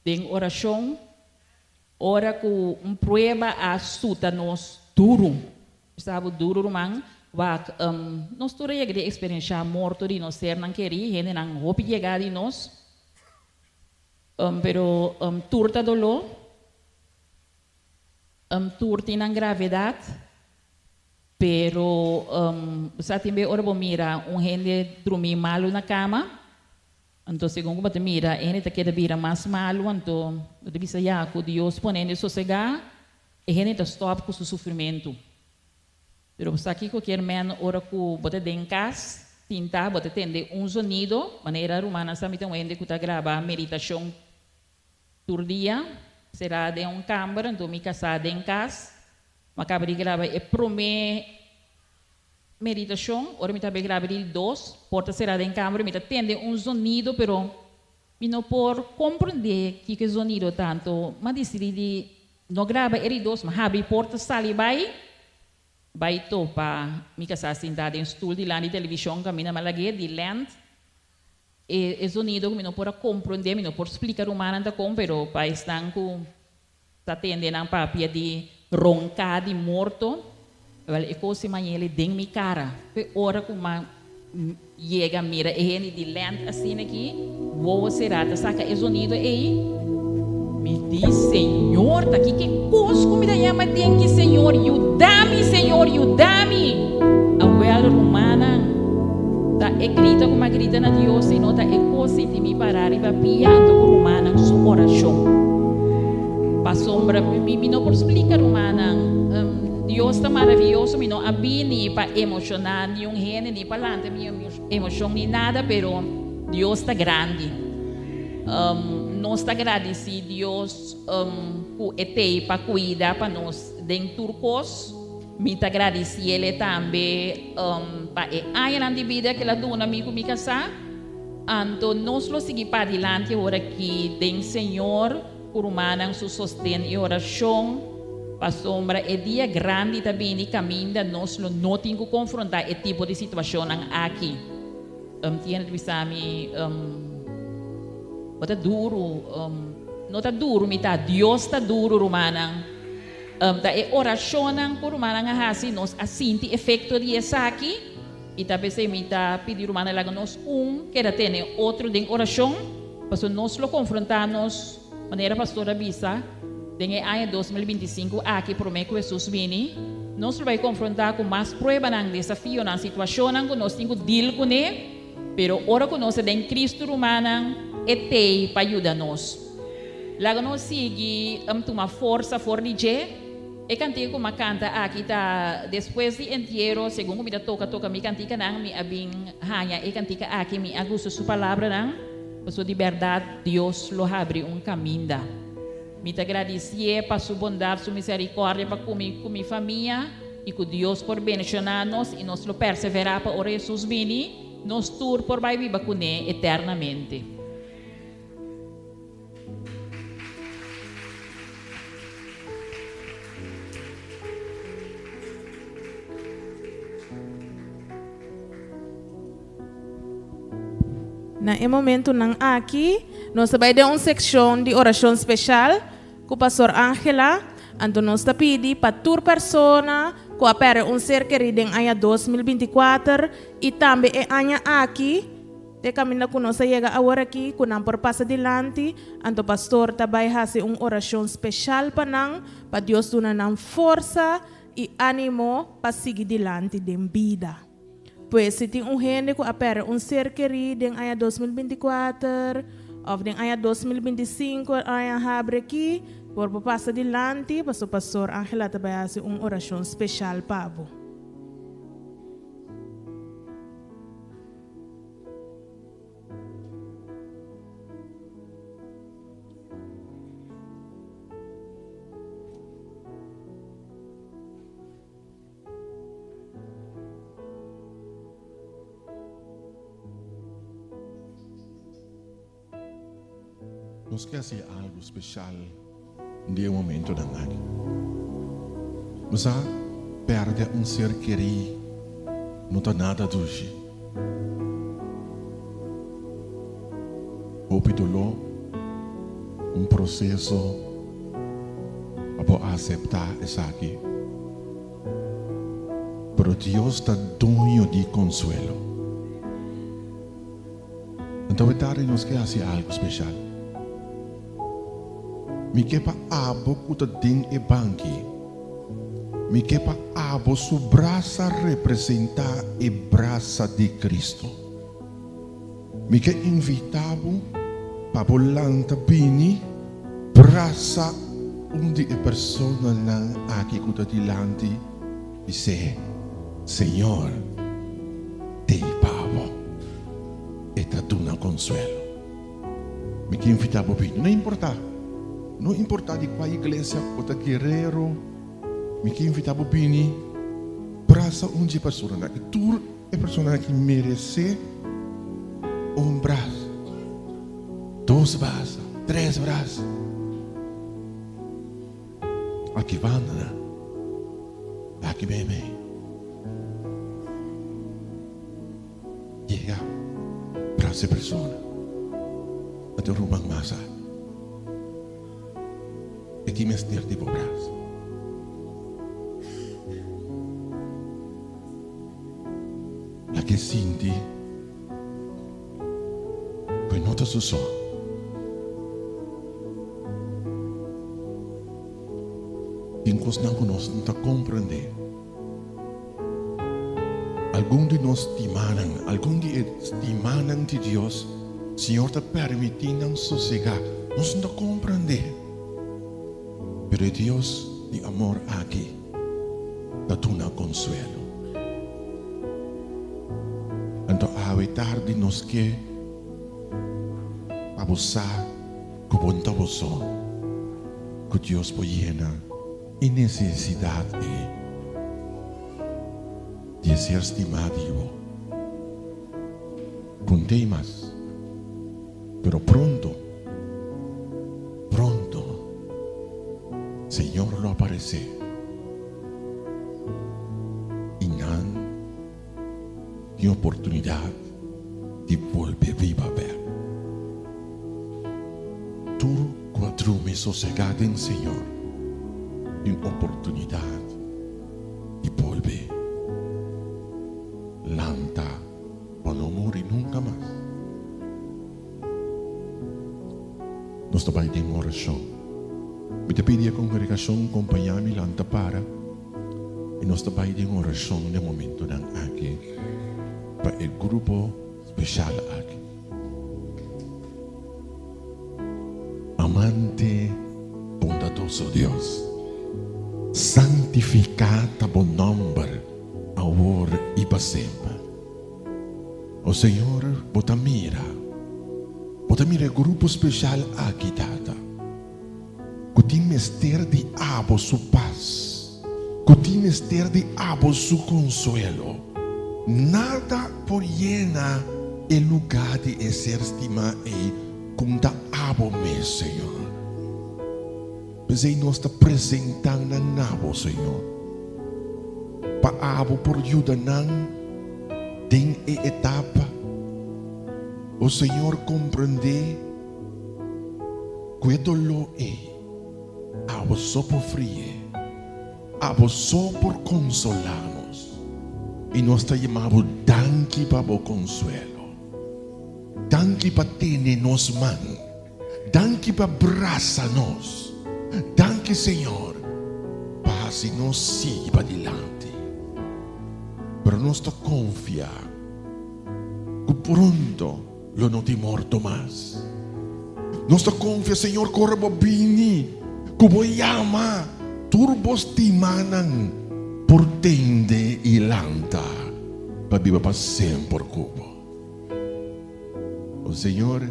den orashon, ora ku un prueba a suta nos duru. Sabe duru, ruman, wak nos tur a yega di eksperensiá morto di nos sernan kerí, hendenan hopi yegá di nos. Pero tur ta doló, tur tin gravedat, pero sa tambe ora bo mira un hende drumi malu na kama, anto segun ku bo mira, e ta keda bira mas malu, anto bo bisa ya ku Dios pone sosegá, e hende ta stòp ku su sufrimentu. Pero sa kiko ke men ora ku bo ta den kas, sinta, bo ta tende un zonido, manera rumannan sa mi tin un hende ku ta graba meditashon tur dia, será den un kamber, anto mi kasá den kas, m'a kaba di graba e promé meditashon, ora mi tabata graba di dos, porta será den kamber, mi ta tende un zonido, pero mi no por komprondé kiko e zonido ta, m'a disidí di no graba e dos, ma habri porta sali bai, bai topa mi kasá sintá den stul dilanti di televishon, kaminda m'a lag'é, di lèn. E zonido ku mi no por a komprondé, mi no por splika rumannan ta kon, pero pa esnan ku ta tende nan papia di ronká di morto, wèl e kos di mañele den mi kara. P'e ora ku m'a yega mira e hende di lènt asina aki, wowo será ta saka e zonido ei, mi di, Señor, ta kiko e kos ku mi ta yama den ki, Señor? Yuda mi, Señor, yuda mi! Awèl, rumannan, ta e grita ku mi a grita na Dios ei no ta e kos sinti mi pará riba pia anto ku rumannan su orashon. Pasobra mi no por splika, rumannan, Dios ta maravioso, mi no a bini pa emoshoná niun hende ni pa lanta mi emoshon ni nada, pero Dios ta grandi. Nos ta gradisí Dios ku e t'ei pa kuida pa nos den tur kos. Mi ta gradisiele tambe pa e añanan di bida ku el a duna mi ku mi kasá. Anto nos lo sigui padilanti awor aki den Señor ku rumannan su sosten i orashon, pasobra e dia grandi ta bini kaminda nos lo no tin ku konfrontá e tipo di situashonnan aki. Tiene ta bisa mi, Bo ta duru. No ta duru mi ta, Dios ta duru, rumannan. Ta e orashonnan ku rumannan a hasi, nos a sinti efekto di esaki, i ta p'esei mi ta pidi rumannan laga nos un keda tene otro den orashon, pasobra nos lo konfrontá nos, manera pastor a bisa, den e aña 2025 aki promé ku Hesus bini, nos lo bai konfrontá ku mas pruebanan, desafionan, situashonnan ku nos tin ku dil kuné, pero ora ku nos ta den Kristu rumannan, e t'ei pa yuda nos. Laga nos sigui tuma forsa for di dje. E kantika ku m'a kanta aki ta despues di entiero, segun ku mi ta toka toka mi kantikanan, mi a bin haña e kantika aki, mi a gusta su palabranan, pasobra di bèrdat Dios lo habri un kaminda. Mi ta gradisié pa su bondat, su miserikòrdia pa ku mi ku mi famia, i ku Dios por bendishoná nos i nos lo perseverá pa ora Hesus bini, nos tur por bai biba kuné eternamente. Na e momentunan aki, nos ta bai den un sekshon di orashon speshal ku Pastor Angela, anto nos ta pidi pa tur persona ku a pèrdè un ser kerí den aña 2024 i tambe e aña aki, Te kaminda ku nos a yega aworakí ku nan por pasa dilanti, anto pastor ta bai hasi un orashon speshal pa nan, pa Dios duna nan forsa i ánimo pa sigui dilanti den bida. Pues si tin un hende ku a pèrdè un ser kerí den aña 2024 òf den aña 2025 aña habri akí, por por pasa dilanti, pasobra pastor Angela ta bai hasi un orashon speshal pa bo. Nos ke hasi algu speshal den e momentonan aki. Nos a pèrdè un ser kerí, no ta nada dushi. Hopi doló, un proseso pa bo aseptá esaki. Pero Dios ta doño di konsuelo. Anto e tardi nos ke hasi algu speshal. Mi ke pa abo ku ta den e banki, mi ke pa abo su brasa representá e brasa di Kristu. Mi ke invitá bo pa bo lanta bini brasa un di e personanan aki ku ta dilanti i Señor t'ei pa bo. E ta duna konsuelo. Mi ke invitá bo bini. No importá, no importá di kua iglesia bo ta guerero, mi ke invitá bo bini brasa un dje personanan aki. Tur e personanan aki meresé un brasa, dos brasa, tres brasa. Aki banda nan, aki meimei. Yega. Brasa e persona. Ata un ruman mas aki. E tin mester di bo brasa. Laga e sinti ku e no ta su so. Tin kosnan ku nos no ta komprendé. Algun di nos stimanan, algun di e stimanan di Dios, Señor ta permití nan sosegá. Nos no ta komprendé. Pero e Dios di amor aki ta duna konsuelo. Anto awe tardi nos ke pa bo sa ku bo no ta bo so, ku Dios por yena e nesesidat ei di e ser stimá di bo. Kont'ei mas, pero pronto, pronto Señor lo aparesé i nan tin oportunidat di bolbe biba bèk. Tur ku a drumi sosegá den Señor tin oportunidat di bolbe lanta pa no muri nunka mas. Nos ta bai den orashon. Mi ta pidi e kongregashon kompañá mi lanta para i nos ta bai den orashon den momentunan aki pa e grupo speshal aki. Amante bondadoso Dios, santifiká ta bo nòmber awor i pa semper. O Señor, bo ta mira, bo ta mira e grupo speshal aki, Tata, ku tin mester di abo su pas, ku tin mester di abo su konsuelo. Nada por yena e lugá di e ser stimá ei ku ta abo mes, Señor. P'esei nos ta presentá nan na bo, Señor, pa abo por yuda nan den e etapa. O Señor, komprendé ku e doló ei abo so por fri'é. Abo so por konsolá nos, i nos ta yama bo danki pa bo konsuelo. Danki pa tene nos man. Danki pa brasa nos. Danki, Señor, pa hasi nos sigui padilanti. Pero nos ta konfia ku pronto lo no tin morto mas. Nos ta konfia, Señor, ku ora bo bini, ku bo yama tur bo stimanan por tende i lanta pa biba pa semper ku bo. O Señor,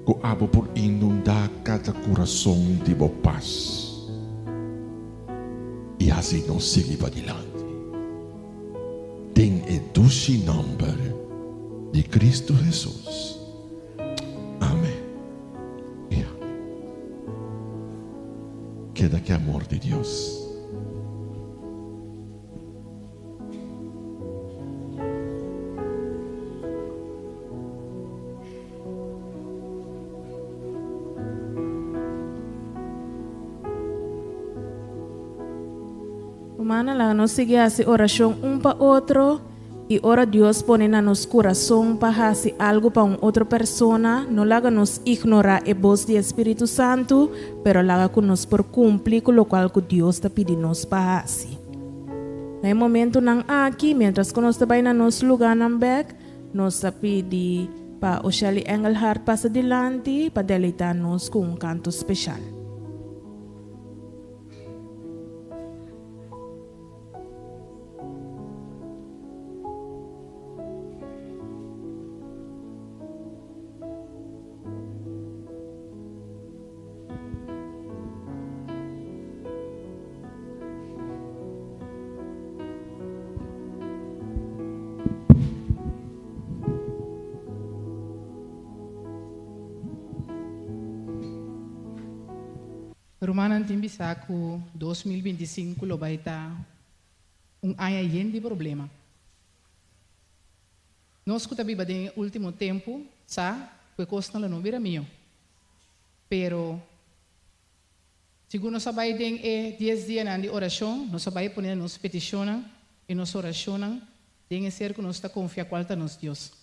ku abo por inundá kada kurason di bo pas i hasi nos sigui padilanti. Den e dushi nòmber di Kristu Hesus. Amen i amen. Keda ku e amor di Dios. Rumannan, laga nos sigui hasi orashon un pa otro, i ora Dios pone na nos kurason pa hasi algu pa un otro persona, no laga nos ignorá e bos di e Spiritu Santu, pero laga ku nos por kumpli ku lokual ku Dios ta pidi nos pa hasi. Na e momentunan aki, miéntras ku nos ta bai na nos lugánan bèk, nos ta pidi pa Oshely Engelhardt pasa dilanti pa deleitá nos ku un kanto speshal. Rumannan tin bisa ku 2025 lo bai ta un aña yen di problema. Nos ku ta biba den e último tempu sa ku e kosnan lo no bira mihó. Pero, segun nos a bai den e dies dianan di orashon, nos a bai pone nos petishonnan i nos orashonnan den e ser ku nos ta konfia kual ta nos Dios.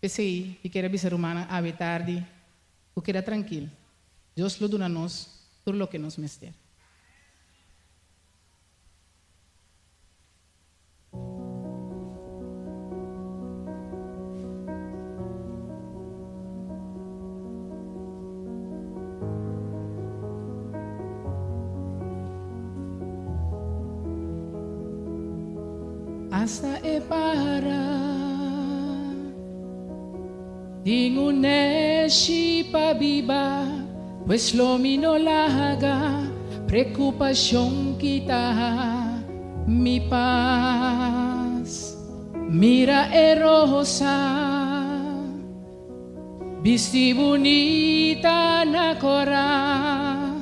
P'esei, mi kier a bisa rumannan awe tardi ku keda trankil, Dios lo duna nos tur loke nos mester. Hasta e para tin un neshi pa biba, pues lo mi no laga preokupashon kita mi pas. Mira e rosa, bisti bunita na kora,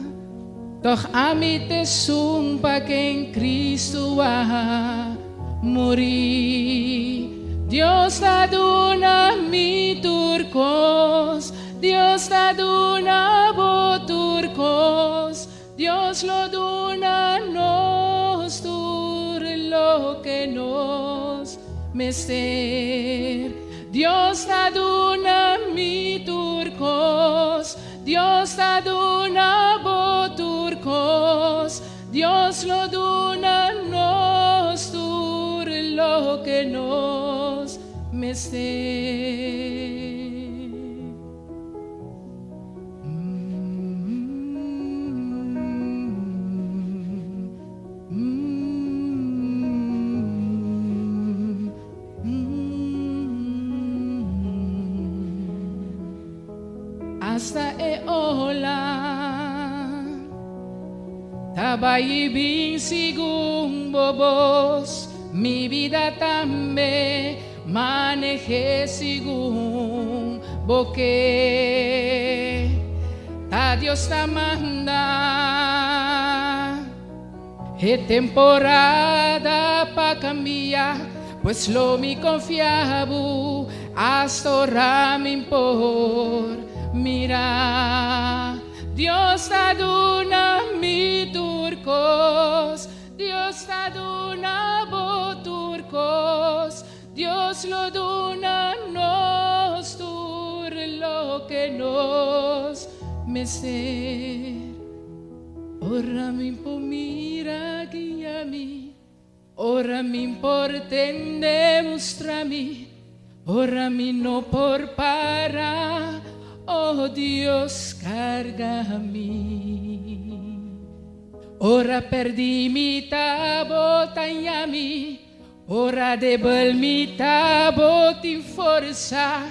tòg ami t'esun pa ken Kristu a muri. Dios ta duna mi tur kos, Dios ta duna bo tur kos, Dios lo duna nos tur loke nos mester. Dios ta duna mi tur kos, Dios ta duna bo tur kos, Dios lo duna nos tur loke nos mester. Hasta e ola ta bai i bin segun bo bos, mi bida tambe maneh'é segun bo ke. Ta Dios ta manda e temporada pa kambia, pues lo mi konfia bo hasta ora mi por mira. Dios ta duna mi tur kos, Dios ta duna bo tur kos, Dios lo duna nos tur loke nos mester. Ora mi por mira guia mi, ora mi por tende mustra mi, ora mi no por para, oh Dios karga mi. Ora pèrdí mi ta bo ta haña mi, ora debel mi ta bo tin forsa.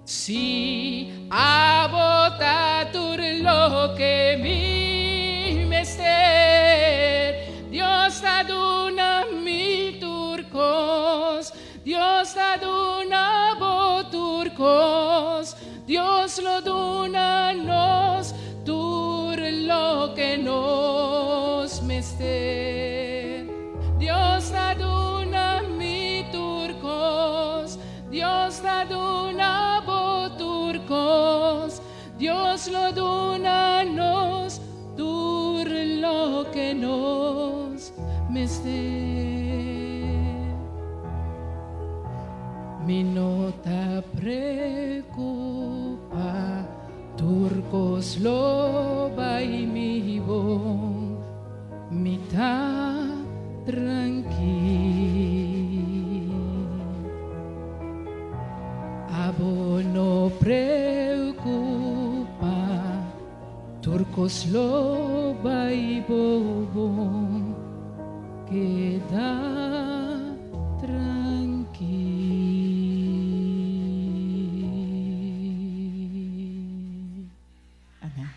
Sí, abo ta tur loke mi mester. Dios ta duna mi tur kos, Dios ta duna bo tur kos, Dios lo duna nos tur loke nos mester. Dios ta duna mi tur kos, Dios ta duna bo tur kos, Dios lo duna nos tur loke nos mester. Mi no ta preocupa, tur kos lo bai mi bon, mi ta trankil. Abo no preocupa, tur kos lo bai bo bon, keda trankil. Amen.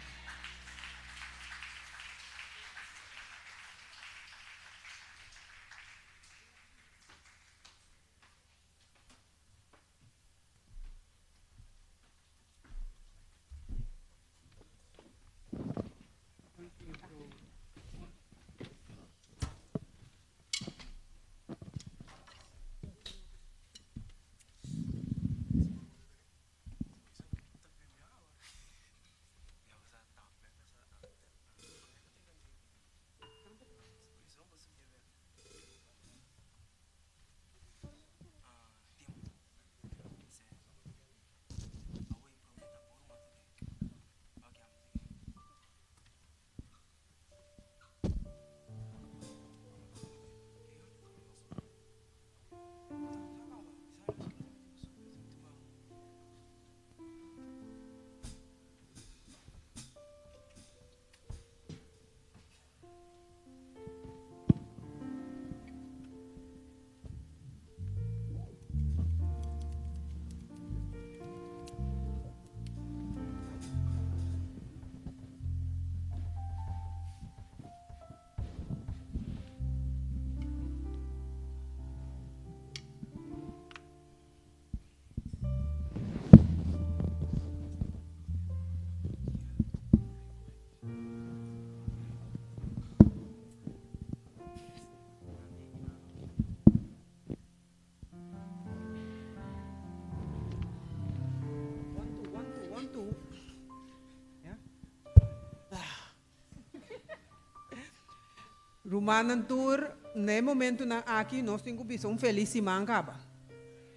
Rumannan tur, na e momentunan aki nos tin ku bisa un felis siman kaba.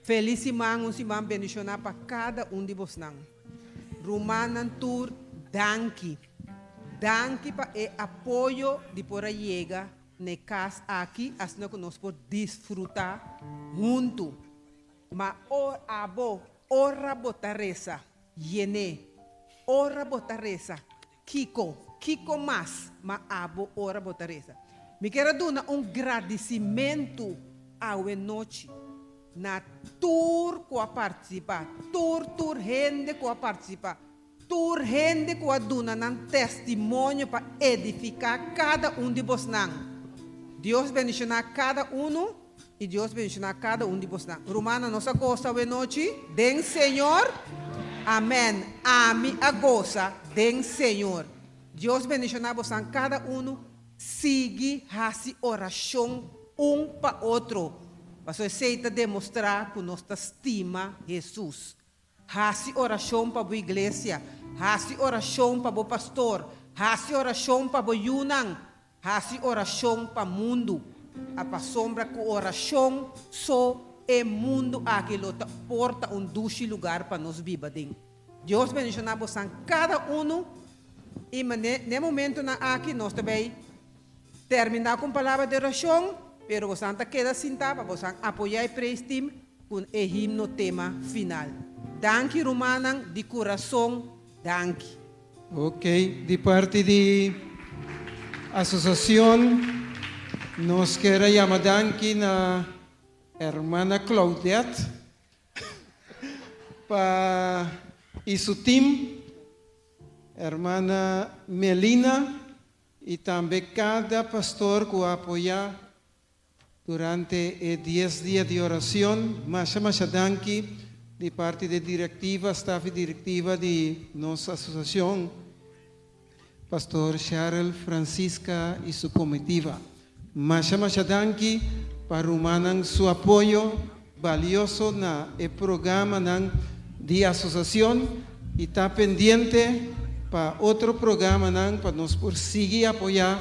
Felis siman, un siman bendishoná pa kada un di bosnan. Rumannan tur, danki. Danki pa e apoyo di por a yega na e kas aki asina ku nos por disfrutá huntu. Ma abo, ora bo ta resa, yen'é. Ora bo ta resa, Kiko? Kiko mas? Ma abo ora bo ta resa. Mi kier a duna un gradisimentu awe nochi na tur ku a partisipá, tur tur hende ku a partisipá, tur hende ku a duna nan testimonio pa edifiká kada un di bosnan. Dios bendishoná kada unu i Dios bendishoná kada un di bosnan. Rumannan, nos a gosa awe nochi den Señor? Amèn. Ami a gosa den Señor. Dios bendishoná bosan kada unu. Sigui hasi orashon un pa otro, pasobra esei ta demostrá ku nos ta stima Hesus. Hasi orashon pa bo iglesia, hasi orashon pa bo pastor, hasi orashon pa bo yunan, hasi orashon pa mundu. A pasobra ku orashon so e mundu aki lo ta por ta un dushi lugar pa nos biba den. Dios bendishoná bosan kada unu i mane n'e momentunan aki nos ta bay terminá ku un palabra di orashon, pero bosan ta keda sintá pa bosan apoyá e praise team ku e himno tema final. Danki rumannan di kurason danki. Ok, di parti di asosiashon nos kier a yama danki na hermana Claudette pa y su team, hermana Melina y tambe cada pastor cu a apoya Durante e dies dia di oracion, masha masha danki di parti di directiva, staf y directiva di nos asociacion, Pastor Sharel Francisca y su comitiva. Masha masha danki pa rumannan su apoyo balioso na e programanan di asociacion y ta pendiente pa otro programanan pa nos por sigui apoya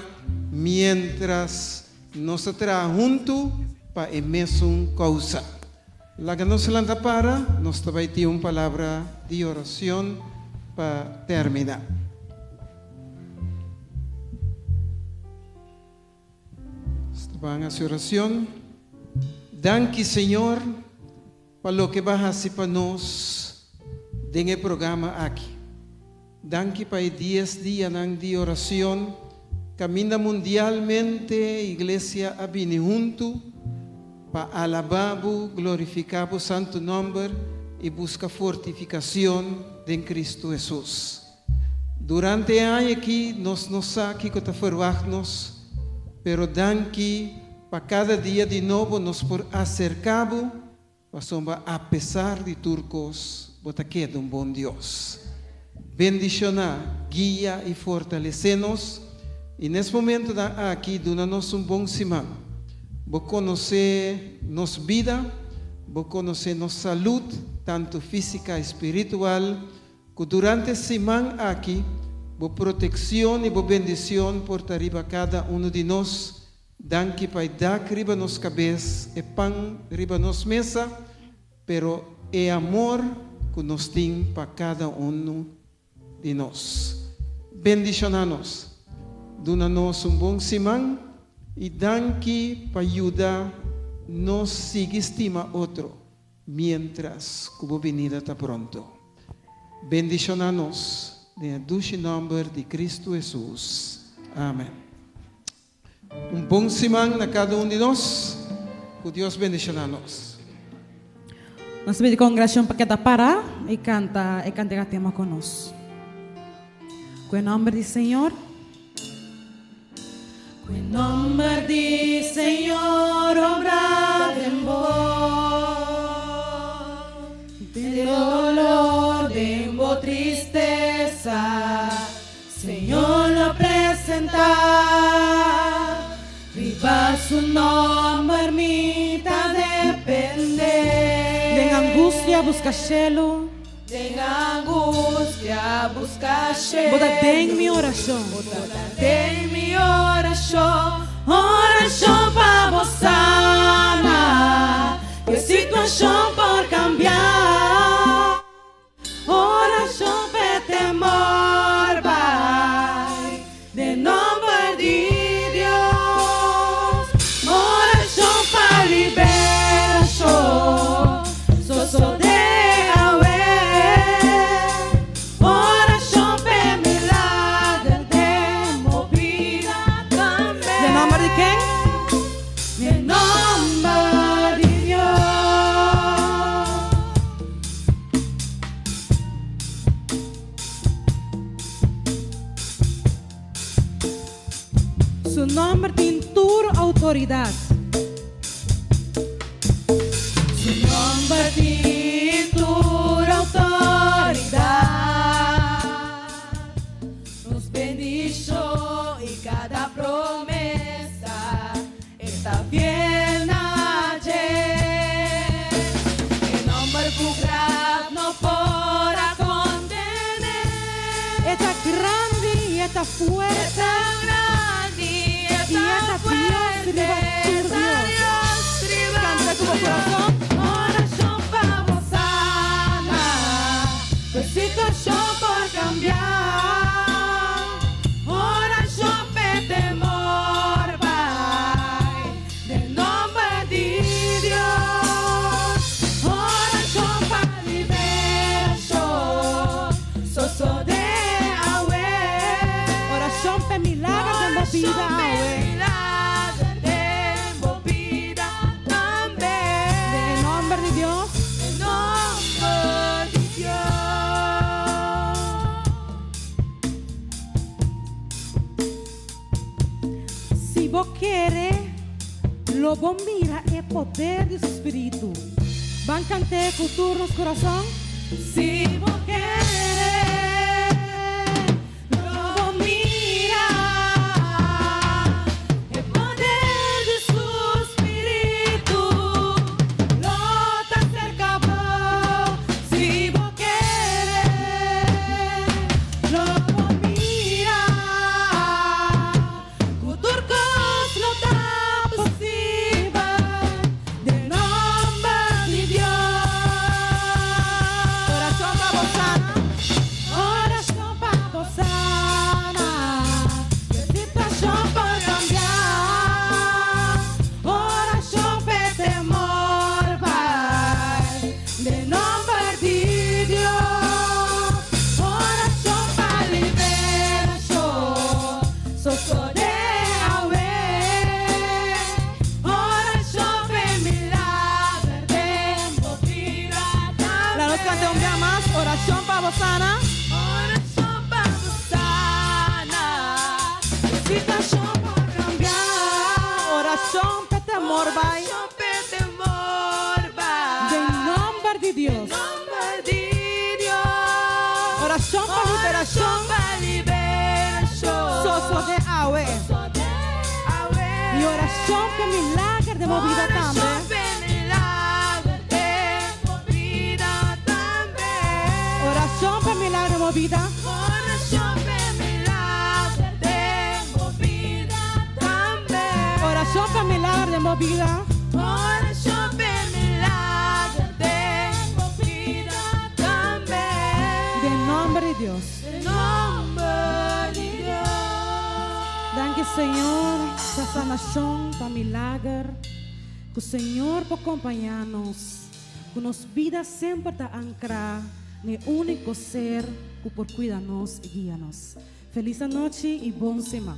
mientras Nos ta traha huntu pa e mesun kousa. Laga nos lanta para, nos ta bai tin un palabra di oracion pa termina. Nos ta ban haci oracion. Danki Señor pa loke ba haci pa nos den e programa aki. Danki pa e dies dianan di oracion caminda mundialmente Iglesia a bini huntu pa alaba Bo, glorifica Bo santu nomber y busca fortificacion den Cristo Hesus. Durante e aña aki nos no sa kico ta verwacht nos, pero danki pa cada dia di nobo nos por acerca Bo Pasobra apesar di tur kos, bo ta keda un bon Dios. Bendishoná, guia i fortalesé nos, i nes momentunan aki duna nos un bon siman. Bo konosé nos bida, bo konosé nos salud, tantu físika i spiritual, ku durante siman aki bo protekshon i bo bendishon por ta riba kada unu di nos. Danki pa e dak riba nos kabes, e pan riba nos mesa, pero e amor ku nos tin pa kada unu di nos. Bendishoná nos, duna nos un bon siman i danki pa yuda nos sigui stima otro miéntras ku bo binida ta pronto. Bendishoná nos den e dushi nòmber di Kristu Hesus. Amen. Un bon siman na kada un di nos. Ku Dios bendishoná nos. Nos ta pidi kongregashon pa keda pará i kanta e kantika tema ku nos. Ku e nòmber di Señor. Ku e nòmber di Señor obra den bo. Den dolor, den bo tristesa. Señor lo presentá. Riba su nòmber mi ta dependé. Den angustia buska shelu. Den angustia buska shelu. Bo ta den mi orashon. Bo ta den mi orashon. Orashon pa bo sana, e situashon por kambia. Orashon p'e temor bai, den nòmber di Dios. Orashon pa liberashon, sosodé awe. Orashon p'e milager den bo bida tambe. Den nòmber di ken? Den nòmber di Dios. Su nòmber tin tur outoridat. Su nòmber tin tur outoridat. Nos bendishon i kada promesa e ta fiel na dje. E nòmber ku graf no por a kontené. E ta grandi i e ta fuerte. E ta grandi i e I e ta ta Dios fuerte. riba E tur ta Dios. Dios riba Kanta ku bo tur kurason. Orashon pa bo sana, ku e situashon por kambia. Orashon p'e temor bai, den nòmber di Dios. Orashon pa liberashon, sosodé awe. Orashon p'e milager den bo bida Orashon p'e awe. milager den bo bida tambe. Den e nòmber di Dios. Den nòmber di Dios. Si bo kere, lo bo mira e poder di su spiritu. Ban kant'é ku tur nos kurason. Si bo kere, lo bo mira e poder di su spiritu. Lo ta serka bo. Si bo kere, lo bo mira ku tur kos lo ta posibel den nòmber di Dios. Orashon pa bo sana. Orashon pa bo sana. E situashon por kambia. Orashon p'e temor bai. Den nòmber di Dios. Orashon pa liberashon, sosodé awe. Orashon p'e milager den bo bida Laga nos kanta un bia mas. Orashon pa bo sana. Orashon pa bo sana, e situashon por kambia. Orashon p'e temor bai. Orashon p'e temor bai. Den nòmber di Dios. Nòmber di Dios. Orashon pa liberashon. Orashon pa liberashon. Sosodé awe. Sosodé awe. I orashon p'e milager den bo bida tambe. Orashon p'e milager den bo bida tambe. Orashon pa milager den bo bida. Orashon p'e milager den bo bida tambe. Orashon pa milager den bo bida. Orashon p'e milager den bo bida tambe. Den nòmber di Dios. Den nòmber di Dios. Danki Señor pa sanashon, pa milager. Ku Señor por kompañá nos. Ku nos bida semper ta ankrá na e úniko ser ku por kuida nos i guia nos. Felis anochi i bon siman.